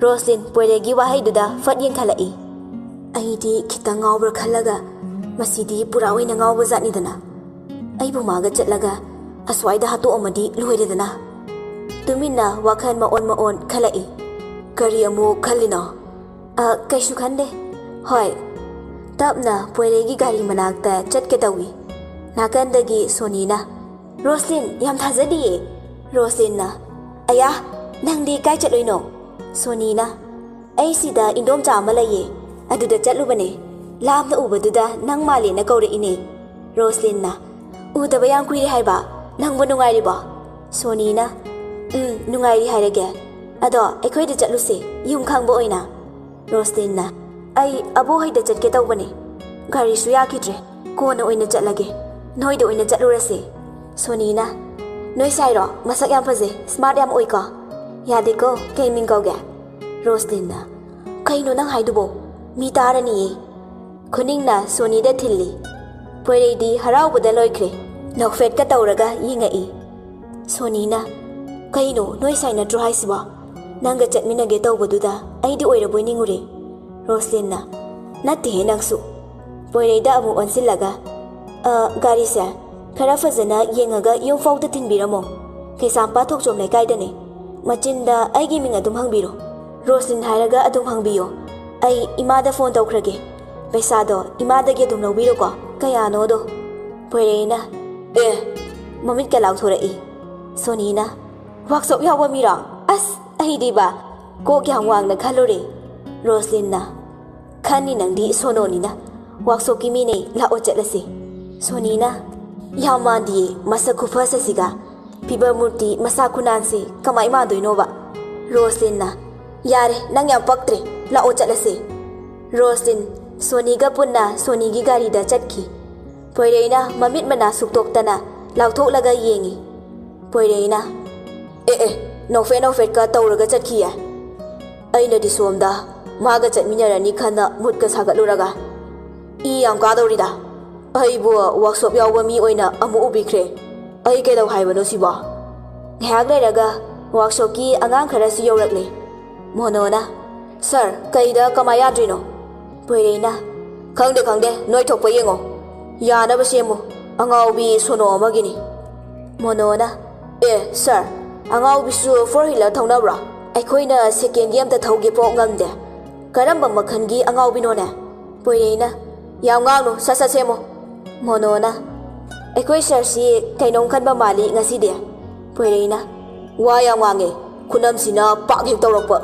ꯔꯣꯁꯂꯤꯟ ꯄꯣꯏꯔꯩꯒꯤ ꯋꯥꯍꯩꯗꯨꯗ ꯐꯠ ꯌꯦꯡꯈꯠꯂꯛꯏ꯫ "ꯑꯩꯗꯤ ꯈꯤꯇꯪ ꯉꯥꯎꯕ꯭ꯔꯥ ꯈꯜꯂꯒ, ꯃꯁꯤꯗꯤ ꯄꯨꯔꯥ ꯑꯣꯏꯅ ꯉꯥꯎꯕ ꯖꯥꯠꯅꯤꯗꯅ꯫ ꯑꯩꯕꯨ ꯃꯥꯒ ꯆꯠꯂꯒ ꯑꯁ꯭ꯋꯥꯏꯗ ꯍꯥꯠꯇꯣꯛꯑꯝꯃꯗꯤ ꯂꯣꯏꯔꯦꯗꯅ꯫" ꯇꯨꯃꯤꯟꯅ ꯋꯥꯈꯜ ꯃꯑꯣꯟ ꯃꯑꯣꯟ ꯈꯜꯂꯛꯏ꯫ ꯀꯔꯤ ꯑꯃꯨꯛ ꯈꯜꯂꯤꯅꯣ? ꯑ, ꯀꯩꯁꯨ ꯈꯟꯗꯦ꯫ ꯍꯣꯏ꯫ ꯇꯞꯅ ꯄꯣꯏꯔꯩꯒꯤ ꯒꯥꯔꯤ ꯃꯅꯥꯛꯇ ꯆꯠꯀꯦ ꯇꯧꯏ꯫ ꯅꯥꯀꯟꯗꯒꯤ ꯁꯣꯅꯤꯅ, "ꯔꯣꯁꯂꯤꯟ, ꯌꯥꯝ ꯊꯥꯖꯗꯤꯌꯦ꯫" ꯔꯣꯁꯂꯤꯟꯅ, "ꯑꯌꯥ, ꯅꯪꯗꯤ ꯀꯥꯏ ꯆꯠꯂꯨꯏꯅꯣ?" ꯁꯣꯅꯤꯅ, "ꯑꯩ ꯁꯤꯗ ꯏꯟꯗꯣꯝꯆꯥ ꯑꯃ ꯂꯩꯌꯦ, ꯑꯗꯨꯗ ꯆꯠꯂꯨꯕꯅꯦ꯫ ꯂꯥꯞꯅ ꯎꯕꯗꯨꯗ ꯅꯪ ꯃꯥꯜꯂꯦꯅ ꯀꯧꯔꯛꯏꯅꯦ꯫" ꯔꯣꯁꯂꯤꯟꯅ, "ꯎꯗꯕ ꯌꯥꯝ ꯀꯨꯏꯔꯦ ꯍꯥꯏꯕ, ꯅꯪꯕꯨ ꯅꯨꯡꯉꯥꯏꯔꯤꯕꯣ?" ꯁꯣꯅꯤꯅ, "ꯎꯝ, ꯅꯨꯡꯉꯥꯏꯔꯤ ꯍꯥꯏꯔꯒꯦ꯫ ꯑꯗꯣ ꯑꯩꯈꯣꯏꯗ ꯆꯠꯂꯨꯁꯦ, ꯌꯨꯝ ꯈꯪꯕ ꯑꯣꯏꯅ꯫" ꯔꯣꯁꯂꯤꯟꯅ, "ꯑꯩ ꯑꯕꯣꯛ ꯍꯣꯏꯗ ꯆꯠꯀꯦ ꯇꯧꯕꯅꯦ꯫ ꯒꯥꯔꯤꯁꯨ ꯌꯥꯈꯤꯗ꯭ꯔꯦ꯫ ꯀꯣꯟꯅ ꯑꯣꯏꯅ ꯆꯠꯂꯒꯦ꯫ ꯅꯣꯏꯗ ꯑꯣꯏꯅ ꯆꯠꯂꯨꯔꯁꯦ꯫" ꯁꯣꯅꯤꯅ, "ꯅꯣꯏ ꯁꯥꯏꯔꯣ? ꯃꯁꯛ ꯌꯥꯝ ꯐꯖꯩ, smart ꯌꯥꯝ ꯑꯣꯏꯀꯣ꯫ ꯌꯥꯗꯦꯀꯣ, ꯀꯩ ꯃꯤꯡ ꯀꯧꯒꯦ?" ꯔꯣꯁꯂꯤꯟꯅ, "ꯀꯩꯅꯣ ꯅꯪ ꯍꯥꯏꯗꯨꯕꯣ? ꯃꯤ ꯇꯥꯔꯅꯤꯌꯦ꯫" ꯈꯨꯅꯤꯡꯅ ꯁꯣꯅꯤꯗ ꯊꯤꯜꯂꯤ꯫ ꯄꯣꯏꯔꯩꯗꯤ ꯍꯔꯥꯎꯕꯗ ꯂꯣꯏꯈ꯭ꯔꯦ꯫ ꯅꯣꯛꯐꯦꯠꯀ ꯇꯧꯔꯒ ꯌꯦꯡꯉꯛꯏ꯫ ꯁꯣꯅꯤꯅ, "ꯀꯩꯅꯣ, ꯅꯣꯏ ꯁꯥꯏ ꯅꯠꯇ꯭ꯔꯣ ꯍꯥꯏꯁꯤꯕꯣ? ꯅꯪꯒ ꯆꯠꯃꯤꯟꯅꯒꯦ ꯇꯧꯕꯗꯨꯗ ꯑꯩꯗꯤ ꯑꯣꯏꯔꯕꯣꯏ ꯅꯤꯡꯉꯨꯔꯦ꯫" ꯔꯣꯁꯂꯤꯟꯅ, "ꯅꯠꯇꯦꯍꯦ ꯅꯪꯁꯨ꯫" ꯄꯣꯏꯔꯩꯗ ꯑꯃꯨꯛ ꯑꯣꯟꯁꯤꯜꯂꯒ, "ꯑ, ꯒꯥꯔꯤꯁꯦ ꯈꯔ ꯐꯖꯅ ꯌꯦꯡꯉꯒ ꯌꯨꯝ ꯐꯥꯎꯗ ꯊꯤꯟꯕꯤꯔꯝꯃꯣ꯫ ꯀꯩꯁꯥꯝꯄꯥꯠ ꯊꯣꯛꯆꯣꯝ ꯂꯩꯀꯥꯏꯗꯅꯦ꯫ ꯃꯆꯤꯟꯗ ꯑꯩꯒꯤ ꯃꯤꯡ ꯑꯗꯨꯝ ꯍꯪꯕꯤꯔꯣ꯫ ꯔꯣꯁꯂꯤꯟ ꯍꯥꯏꯔꯒ ꯑꯗꯨꯝ ꯍꯪꯕꯤꯌꯣ꯫ ꯑꯩ ꯏꯃꯥꯗ ꯐꯣꯟ ꯇꯧꯈ꯭ꯔꯒꯦ꯫ ꯄꯩꯁꯥꯗꯣ ꯏꯃꯥꯗꯒꯤ ꯑꯗꯨꯝ ꯂꯧꯕꯤꯔꯣꯀꯣ, ꯀꯌꯥꯅꯣꯗꯣ꯫" ꯄꯣꯏꯔꯩꯅ, "ꯑꯦ!" ꯃꯃꯤꯠꯀ ꯂꯥꯎꯊꯣꯔꯛꯏ꯫ ꯁꯣꯅꯤꯅ, "ꯋꯥꯛꯁꯣꯞ ꯌꯥꯎꯕ ꯃꯤꯔꯣ? ꯑꯁ, ꯑꯩꯗꯤꯕ ꯀꯣꯛ ꯌꯥꯝ ꯋꯥꯡꯅ ꯈꯜꯂꯨꯔꯦ꯫" ꯔꯣꯁꯂꯤꯟꯅ, "ꯈꯟꯅꯤ ꯅꯪꯗꯤ ꯁꯣꯅꯣꯅꯤꯅ꯫ ꯋꯥꯛꯁꯣꯞꯀꯤ ꯃꯤꯅꯦ, ꯂꯥꯛꯑꯣ ꯆꯠꯂꯁꯤ꯫" ꯁꯣꯅꯤꯅ, "ꯌꯥꯝ ꯃꯥꯟꯗꯤꯌꯦ ꯃꯁꯛ ꯈꯨꯐꯖꯁꯤꯒ꯫ ꯐꯤꯕꯝ ꯃꯨꯔꯇꯤ ꯃꯁꯥ ꯈꯨꯅꯥꯟꯁꯦ ꯀꯃꯥꯏ ꯃꯥꯟꯗꯣꯏꯅꯣꯕ?" ꯔꯣꯁꯂꯤꯟꯅ, "ꯌꯥꯔꯦ, ꯅꯪ ꯌꯥꯝ ꯄꯛꯇ꯭ꯔꯦ, ꯂꯥꯛꯑꯣ ꯆꯠꯂꯁꯦ꯫" ꯔꯣꯁꯂꯤꯟ ꯁꯣꯅꯤꯒ ꯄꯨꯟꯅ ꯁꯣꯅꯤꯒꯤ ꯒꯥꯔꯤꯗ ꯆꯠꯈꯤ꯫ ꯄꯣꯏꯔꯩꯅ ꯃꯃꯤꯠ ꯃꯅꯥ ꯁꯨꯛꯇꯣꯛꯇꯅ ꯂꯥꯎꯊꯣꯛꯂꯒ ꯌꯦꯡꯉꯤ꯫ ꯄꯣꯏꯔꯩꯅ, "ꯑꯦ ꯑꯦ, ꯅꯣꯛꯐꯦꯠ ꯅꯣꯛꯐꯦꯠꯀ ꯇꯧꯔꯒ ꯆꯠꯈꯤꯌꯦ꯫ ꯑꯩꯅꯗꯤ ꯁꯣꯝꯗ ꯃꯥꯒ ꯆꯠꯃꯤꯟꯅꯔꯅꯤ ꯈꯟꯅ ꯃꯨꯠꯀ ꯁꯥꯒꯠꯂꯨꯔꯒ ꯏ ꯌꯥꯝ ꯀꯥꯗꯧꯔꯤꯗ꯫ ꯑꯩꯕꯨ ꯋꯥꯛꯁꯣꯞ ꯌꯥꯎꯕ ꯃꯤ ꯑꯣꯏꯅ ꯑꯃꯨꯛ ꯎꯕꯤꯈ꯭ꯔꯦ꯫ ꯑꯩ ꯀꯩꯗꯧ ꯍꯥꯏꯕꯅꯣ ꯁꯤꯕꯣ?" ꯉꯥꯏꯍꯥꯛ ꯂꯩꯔꯒ ꯋꯥꯛꯁꯣꯞꯀꯤ ꯑꯉꯥꯡ ꯈꯔꯁꯨ ꯌꯧꯔꯛꯂꯦ꯫ ꯃꯣꯅꯣꯅ, "ꯁꯥꯔ, ꯀꯩꯗ ꯀꯃꯥꯏ ꯌꯥꯗ꯭ꯔꯤꯅꯣ?" ꯄꯣꯏꯔꯩꯅ, "ꯈꯪꯗꯦ, ꯈꯪꯗꯦ, ꯅꯣꯏ ꯊꯣꯛꯄ ꯌꯦꯡꯉꯣ꯫ ꯌꯥꯅꯕ ꯁꯦꯝꯃꯨ꯫ ꯑꯉꯥꯎꯕꯤ ꯁꯣꯅꯣ ꯑꯃꯒꯤꯅꯤ꯫" ꯃꯣꯅꯣꯅ, "ꯑꯦ, ꯁꯥꯔ, ꯑꯉꯥꯎꯕꯤꯁꯨ four wheeler ꯊꯧꯅꯕ꯭ꯔꯣ? ꯑꯩꯈꯣꯏꯅ ꯁꯦꯀꯦꯟꯒꯤ ꯑꯝꯇ ꯊꯧꯒꯦ ꯄꯣꯛ ꯉꯝꯗꯦ꯫ ꯀꯔꯝꯕ ꯃꯈꯜꯒꯤ ꯑꯉꯥꯎꯕꯤꯅꯣꯅꯦ? ꯄꯣꯏꯔꯩꯅ, "ꯌꯥꯝ ꯉꯥꯡꯅꯨ, ꯁꯠ ꯁꯠ ꯁꯦꯝꯃꯣ꯫" ꯃꯣꯅꯣꯅ, "ꯑꯩꯈꯣꯏ ꯁꯥꯔꯁꯤ ꯀꯩꯅꯣꯝ ꯈꯟꯕ ꯃꯥꯜꯂꯤ ꯉꯁꯤꯗꯤ꯫" ꯄꯣꯏꯔꯩꯅ, "ꯋꯥ ꯌꯥꯝ ꯉꯥꯡꯉꯦ, ꯈꯨꯅꯝꯁꯤꯅ ꯄꯥꯛ ꯍꯦꯛ ꯇꯧꯔꯛꯄ꯫"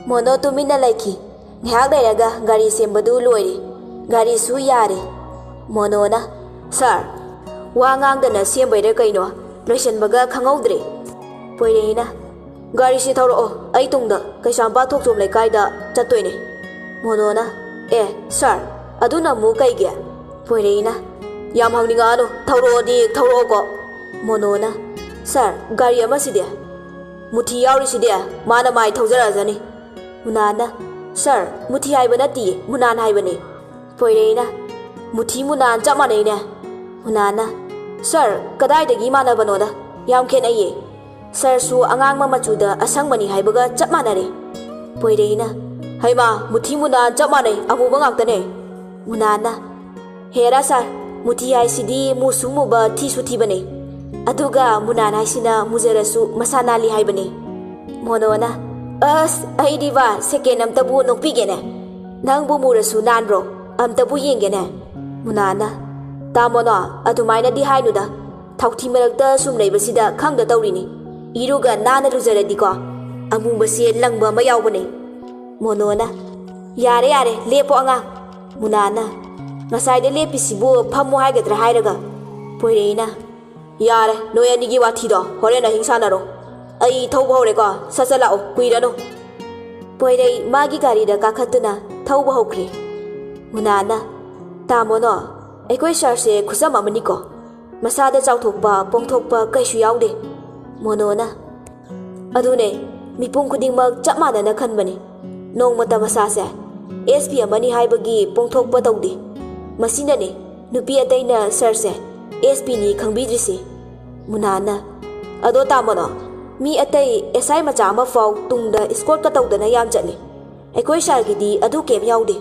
ꯃꯣꯅꯣ ꯇꯨꯃꯤꯟꯅ ꯂꯩꯈꯤ꯫ ꯉꯥꯏꯍꯥꯛ ꯂꯩꯔꯒ ꯒꯥꯔꯤ ꯁꯦꯝꯕꯗꯨ ꯂꯣꯏꯔꯦ꯫ ꯒꯥꯔꯤꯁꯨ ꯌꯥꯔꯦ꯫ ꯃꯣꯅꯣꯅ, "ꯁꯥꯔ, ꯋꯥ ꯉꯥꯡꯗꯅ ꯁꯦꯝꯕꯩꯔ ꯀꯩꯅꯣ, ꯂꯣꯏꯁꯤꯟꯕꯒ ꯈꯪꯍꯧꯗ꯭ꯔꯦ꯫" ꯄꯣꯏꯔꯩꯅ, "ꯒꯥꯔꯤꯁꯤ ꯊꯧꯔꯛꯑꯣ, ꯑꯩ ꯇꯨꯡꯗ ꯀꯩꯁꯥꯝꯄꯥꯠ ꯊꯣꯛꯆꯣꯝ ꯂꯩꯀꯥꯏꯗ ꯆꯠꯇꯣꯏꯅꯦ꯫" ꯃꯣꯅꯣꯅ, "ꯑꯦ ꯁꯥꯔ, ꯑꯗꯨꯅ ꯑꯃꯨꯛ ꯀꯩꯒꯤ?" ꯄꯣꯏꯔꯩꯅ, "ꯌꯥꯝ ꯍꯪꯅꯤꯡꯉꯛꯑꯅꯨ, ꯊꯧꯔꯛꯑꯣꯗꯤ ꯊꯧꯔꯛꯑꯣꯀꯣ꯫" ꯃꯣꯅꯣꯅ, "ꯁꯥꯔ, ꯒꯥꯔꯤ ꯑꯃꯁꯤꯗꯤ?" "ꯃꯨꯊꯤ ꯌꯥꯎꯔꯤꯁꯤꯗꯤ, ꯃꯥꯅ ꯃꯥꯏ ꯊꯧꯖꯔꯛꯑꯖꯅꯤ꯫" ꯃꯨꯅꯥꯟꯅ, "ꯁꯥꯔ, ꯃꯨꯊꯤ ꯍꯥꯏꯕ ꯅꯠꯇꯤꯌꯦ, ꯃꯨꯅꯥꯟ ꯍꯥꯏꯕꯅꯦ꯫" ꯄꯣꯏꯔꯩꯅ, "ꯃꯨꯊꯤ ꯃꯨꯅꯥꯟ ꯆꯞ ꯃꯥꯟꯅꯩꯅꯦ꯫" ꯃꯨꯅꯥꯟꯅ, "ꯁꯥꯔ, ꯀꯗꯥꯏꯗꯒꯤ ꯃꯥꯟꯅꯕꯅꯣꯗ, ꯌꯥꯝ ꯈꯦꯠꯅꯩꯌꯦ꯫ ꯁꯥꯔꯁꯨ ꯑꯉꯥꯡꯕ ꯃꯆꯨꯗ ꯑꯁꯪꯕꯅꯤ ꯍꯥꯏꯕꯒ ꯆꯞ ꯃꯥꯟꯅꯔꯦ꯫" ꯄꯣꯏꯔꯩꯅ, "ꯍꯩꯃꯥ, ꯃꯨꯊꯤ ꯃꯨꯅꯥꯟ ꯆꯞ ꯃꯥꯟꯅꯩ, ꯑꯃꯨꯕ ꯉꯥꯛꯇꯅꯦ꯫" ꯃꯨꯅꯥꯟꯅ, "ꯍꯦꯔꯥ ꯁꯥꯔ, ꯃꯨꯊꯤ ꯍꯥꯏꯁꯤꯗꯤ ꯃꯨꯁꯨ ꯃꯨꯕ, ꯊꯤꯁꯨ ꯊꯤꯕꯅꯦ꯫ ꯑꯗꯨꯒ ꯃꯨꯅꯥꯟ ꯍꯥꯏꯁꯤꯅ ꯃꯨꯖꯔꯁꯨ ꯃꯁꯥ ꯅꯥꯜꯂꯤ ꯍꯥꯏꯕꯅꯦ꯫" ꯃꯣꯅꯣꯅ, "ꯑꯁ, ꯑꯩꯗꯤꯕ ꯁꯦꯀꯦꯟ ꯑꯝꯇꯕꯨ ꯅꯣꯛꯄꯤꯒꯦꯅꯦ꯫ ꯅꯪꯕꯨ ꯃꯨꯔꯁꯨ ꯅꯥꯟꯕ꯭ꯔꯣ? ꯑꯝꯇꯕꯨ ꯌꯦꯡꯒꯦꯅꯦ꯫" ꯃꯨꯅꯥꯟꯅ, "ꯇꯥꯃꯣꯅꯣ, ꯑꯗꯨꯃꯥꯏꯅꯗꯤ ꯍꯥꯏꯅꯨꯗ꯫ ꯊꯥꯎꯊꯤ ꯃꯔꯛꯇ ꯁꯨꯝ ꯂꯩꯕꯁꯤꯗ ꯈꯪꯗ ꯇꯧꯔꯤꯅꯤ꯫ ꯏꯔꯨꯒ ꯅꯥꯟꯅ ꯂꯨꯖꯔꯗꯤꯀꯣ, ꯑꯃꯨꯕꯁꯦ ꯂꯪꯕ ꯑꯃ ꯌꯥꯎꯕꯅꯦ꯫" ꯃꯣꯅꯣꯅ, "ꯌꯥꯔꯦ, ꯌꯥꯔꯦ, ꯂꯦꯞꯄꯣ ꯑꯉꯥꯡ꯫" ꯃꯨꯅꯥꯟꯅ, "ꯉꯁꯥꯏꯗ ꯂꯦꯞꯄꯤꯁꯤꯕꯨ ꯐꯝꯃꯣ ꯍꯥꯏꯒꯗ꯭ꯔꯥ ꯍꯥꯏꯔꯒ?" ꯄꯣꯏꯔꯩꯅ, "ꯌꯥꯔꯦ, ꯅꯣꯏ ꯑꯅꯤꯒꯤ ꯋꯥꯊꯤꯗꯣ ꯍꯣꯔꯦꯟ ꯑꯍꯤꯡ ꯁꯥꯟꯅꯔꯣ꯫ ꯑꯩ ꯊꯧꯕ ꯍꯧꯔꯦꯀꯣ, ꯁꯠ ꯁꯠ ꯂꯥꯛꯑꯣ, ꯀꯨꯏꯔꯅꯨ꯫" ꯄꯣꯏꯔꯩ ꯃꯥꯒꯤ ꯒꯥꯔꯤꯗ ꯀꯥꯈꯠꯇꯨꯅ ꯊꯧꯕ ꯍꯧꯈ꯭ꯔꯦ꯫ ꯃꯨꯅꯥꯟꯅ, "ꯇꯥꯃꯣꯅꯣ, ꯑꯩꯈꯣꯏ ꯁꯥꯔꯁꯦ ꯈꯨꯆꯝ ꯑꯃꯅꯤꯀꯣ꯫ ꯃꯁꯥꯗ ꯆꯥꯎꯊꯣꯛꯄ, ꯄꯣꯡꯊꯣꯛꯄ ꯀꯩꯁꯨ ꯌꯥꯎꯗꯦ꯫" ꯃꯣꯅꯣꯅ, "ꯑꯗꯨꯅꯦ, ꯃꯤꯄꯨꯝ ꯈꯨꯗꯤꯡꯃꯛ ꯆꯞ ꯃꯥꯟꯅꯅ ꯈꯟꯕꯅꯤ꯫ ꯅꯣꯡꯃꯇ ꯃꯁꯥꯁꯦ ꯑꯦꯁ ꯄꯤ ꯑꯃꯅꯤ ꯍꯥꯏꯕꯒꯤ ꯄꯣꯡꯊꯣꯛꯄ ꯇꯧꯗꯦ꯫ ꯃꯁꯤꯅꯅꯦ ꯅꯨꯄꯤ ꯑꯇꯩꯅ ꯁꯥꯔꯁꯦ ꯑꯦꯁ ꯄꯤꯅꯤ ꯈꯪꯕꯤꯗ꯭ꯔꯤꯁꯦ꯫" ꯃꯨꯅꯥꯟꯅ, "ꯑꯗꯣ ꯇꯥꯃꯣꯅꯣ, ꯃꯤ ꯑꯇꯩ ꯑꯦꯁ ꯑꯥꯏ ꯃꯆꯥ ꯑꯃ ꯐꯥꯎ ꯇꯨꯡꯗ ꯏꯁꯀꯣꯔꯠꯀ ꯇꯧꯗꯅ ꯌꯥꯝ ꯆꯠꯂꯤ꯫ ꯑꯩꯈꯣꯏ ꯁꯥꯔꯒꯤꯗꯤ ꯑꯗꯨ ꯀꯩꯝ ꯌꯥꯎꯗꯦ꯫"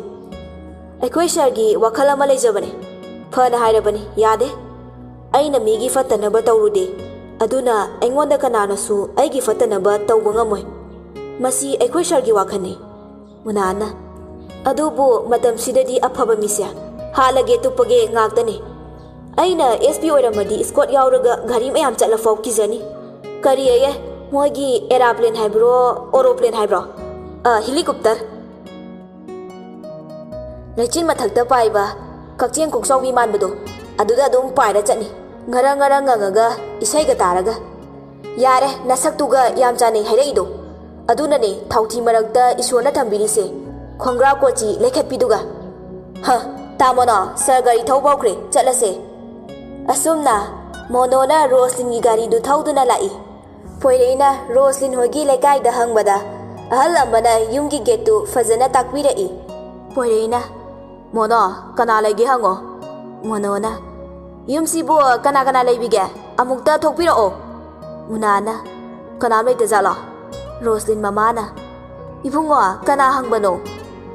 "ꯑꯩꯈꯣꯏ ꯁꯥꯔꯒꯤ ꯋꯥꯈꯜ ꯑꯃ ꯂꯩꯖꯕꯅꯦ꯫ ꯐꯅ ꯍꯥꯏꯔꯕꯅꯤ, ꯌꯥꯗꯦ꯫ ꯑꯩꯅ ꯃꯤꯒꯤ ꯐꯠꯇꯅꯕ ꯇꯧꯔꯨꯗꯦ, ꯑꯗꯨꯅ ꯑꯩꯉꯣꯟꯗ ꯀꯅꯥꯅꯁꯨ ꯑꯩꯒꯤ ꯐꯠꯇꯅꯕ ꯇꯧꯕ ꯉꯝꯃꯣꯏ꯫ "ꯃꯁꯤ ꯑꯩꯈꯣꯏ ꯁꯥꯔꯒꯤ ꯋꯥꯈꯜꯅꯤ", ꯃꯨꯅꯥꯅ꯫ "ꯑꯗꯨꯕꯨ ꯃꯇꯝꯁꯤꯗꯗꯤ ꯑꯐꯕ ꯃꯤꯁꯦ ꯍꯥꯠꯂꯒꯦ ꯇꯨꯞꯄꯒꯦ ꯉꯥꯛꯇꯅꯤ꯫ ꯑꯩꯅ ꯑꯦꯁ ꯄꯤ ꯑꯣꯏꯔꯝꯃꯗꯤ ꯏꯁꯀꯣꯠ ꯌꯥꯎꯔꯒ ꯒꯥꯔꯤ ꯃꯌꯥꯝ ꯆꯠꯂꯐꯥꯎ ꯀꯤꯖꯅꯤ꯫ ꯀꯔꯤ ꯑꯌꯦ, ꯃꯣꯏꯒꯤ ꯑꯦꯔꯥꯄ꯭ꯂꯦꯟ ꯍꯥꯏꯕ꯭ꯔꯣ, ꯑꯣꯔꯣꯄ꯭ꯂꯦꯟ ꯍꯥꯏꯕ꯭ꯔꯣ? ꯑ, ꯍꯤꯂꯤꯀꯣꯞꯇꯔ꯫ ꯂꯩꯆꯤꯟ ꯃꯊꯛꯇ ꯄꯥꯏꯕ ꯀꯛꯆꯦꯡ ꯀꯣꯛꯆꯥꯎꯕꯤ ꯃꯥꯟꯕꯗꯣ, ꯑꯗꯨꯗ ꯑꯗꯨꯝ ꯄꯥꯏꯔ ꯆꯠꯅꯤ, ꯉꯔꯪ ꯉꯔꯪ ꯉꯪꯉꯒ ꯏꯁꯩꯒ ꯇꯥꯔꯒ꯫ ꯌꯥꯔꯦ, ꯅꯁꯛꯇꯨꯒ ꯌꯥꯝ ꯆꯥꯟꯅꯩ ꯍꯥꯏꯔꯛꯏꯗꯣ꯫ ꯑꯗꯨꯅꯅꯦ ꯊꯥꯎꯊꯤ ꯃꯔꯛꯇ ꯏꯁꯣꯔꯅ ꯊꯝꯕꯤꯔꯤꯁꯦ, ꯈꯣꯡꯒ꯭ꯔꯥꯎ ꯀꯣꯆꯤ ꯂꯩꯈꯠꯄꯤꯗꯨꯒ꯫ ꯍ, ꯇꯥꯃꯣꯅꯣ, ꯁꯥꯔ ꯒꯥꯔꯤ ꯊꯧꯕ ꯍꯧꯈ꯭ꯔꯦ, ꯆꯠꯂꯁꯦ꯫ ꯑꯁꯨꯝꯅ ꯃꯣꯅꯣꯅ ꯔꯣꯁꯂꯤꯟꯒꯤ ꯒꯥꯔꯤꯗꯨ ꯊꯧꯗꯨꯅ ꯂꯥꯛꯏ꯫ ꯄꯣꯏꯔꯩꯅ ꯔꯣꯁꯂꯤꯟ ꯍꯣꯏꯒꯤ ꯂꯩꯀꯥꯏꯗ ꯍꯪꯕꯗ, ꯑꯍꯜ ꯑꯃꯅ ꯌꯨꯝꯒꯤ ꯒꯦꯠꯇꯨ ꯐꯖꯅ ꯇꯥꯛꯄꯤꯔꯛꯏ꯫ ꯄꯣꯏꯔꯩꯅ, "ꯃꯣꯅꯣ, ꯀꯅꯥ ꯂꯩꯒꯦ ꯍꯪꯉꯣ꯫" ꯃꯣꯅꯣꯅ, "ꯌꯨꯝꯁꯤꯕꯨ ꯀꯅꯥ ꯀꯅꯥ ꯂꯩꯕꯤꯒꯦ? ꯑꯃꯨꯛꯇ ꯊꯣꯛꯄꯤꯔꯛꯑꯣ꯫" ꯃꯨꯅꯥꯅ, "ꯀꯅꯥꯝ ꯂꯩꯇꯖꯥꯠꯂꯣ?" ꯔꯣꯁꯂꯤꯟ ꯃꯃꯥꯅ, "ꯏꯕꯨꯡꯉꯣ, ꯀꯅꯥ ꯍꯪꯕꯅꯣ?"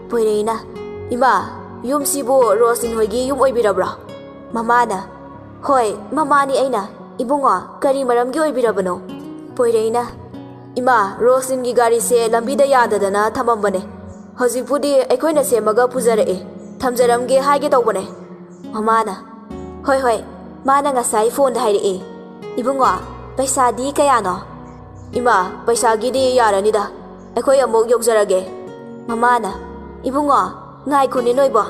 ꯄꯣꯏꯔꯩꯅ, "ꯏꯃꯥ, ꯌꯨꯝꯁꯤꯕꯨ ꯔꯣꯁꯂꯤꯟ ꯍꯣꯏꯒꯤ ꯌꯨꯝ ꯑꯣꯏꯕꯤꯔꯕ꯭ꯔꯣ?" ꯃꯃꯥꯅ, "ꯍꯣꯏ, ꯃꯃꯥꯅꯤ ꯑꯩꯅ꯫ ꯏꯕꯨꯡꯉꯣ, ꯀꯔꯤ ꯃꯔꯝꯒꯤ ꯑꯣꯏꯕꯤꯔꯕꯅꯣ?" ꯄꯣꯏꯔꯩꯅ, "ꯏꯃꯥ, ꯔꯣꯁꯂꯤꯟꯒꯤ ꯒꯥꯔꯤꯁꯦ ꯂꯝꯕꯤꯗ ꯌꯥꯗꯗꯅ ꯊꯝꯃꯝꯕꯅꯦ꯫ ꯍꯧꯖꯤꯛꯄꯨꯗꯤ ꯑꯩꯈꯣꯏꯅ ꯁꯦꯝꯃꯒ ꯄꯨꯖꯔꯛꯑꯦ꯫ ꯊꯝꯖꯔꯝꯒꯦ ꯍꯥꯏꯒꯦ ꯇꯧꯕꯅꯦ꯫" ꯃꯃꯥꯅ, "ꯍꯣꯏ, ꯍꯣꯏ, ꯃꯥꯅ ꯉꯁꯥꯏ ꯐꯣꯟꯗ ꯍꯥꯏꯔꯛꯑꯦ꯫ ꯏꯕꯨꯡꯉꯣ, ꯄꯩꯁꯥꯗꯤ ꯀꯌꯥꯅꯣ?" "ꯏꯃꯥ, ꯄꯩꯁꯥꯒꯤꯗꯤ ꯌꯥꯔꯅꯤꯗ, ꯑꯩꯈꯣꯏ ꯑꯃꯨꯛ ꯌꯧꯖꯔꯒꯦ꯫" ꯃꯃꯥꯅ, "ꯏꯕꯨꯡꯉꯣ, ꯉꯥꯏꯈꯣꯅꯦ ꯅꯣꯏꯕꯣ꯫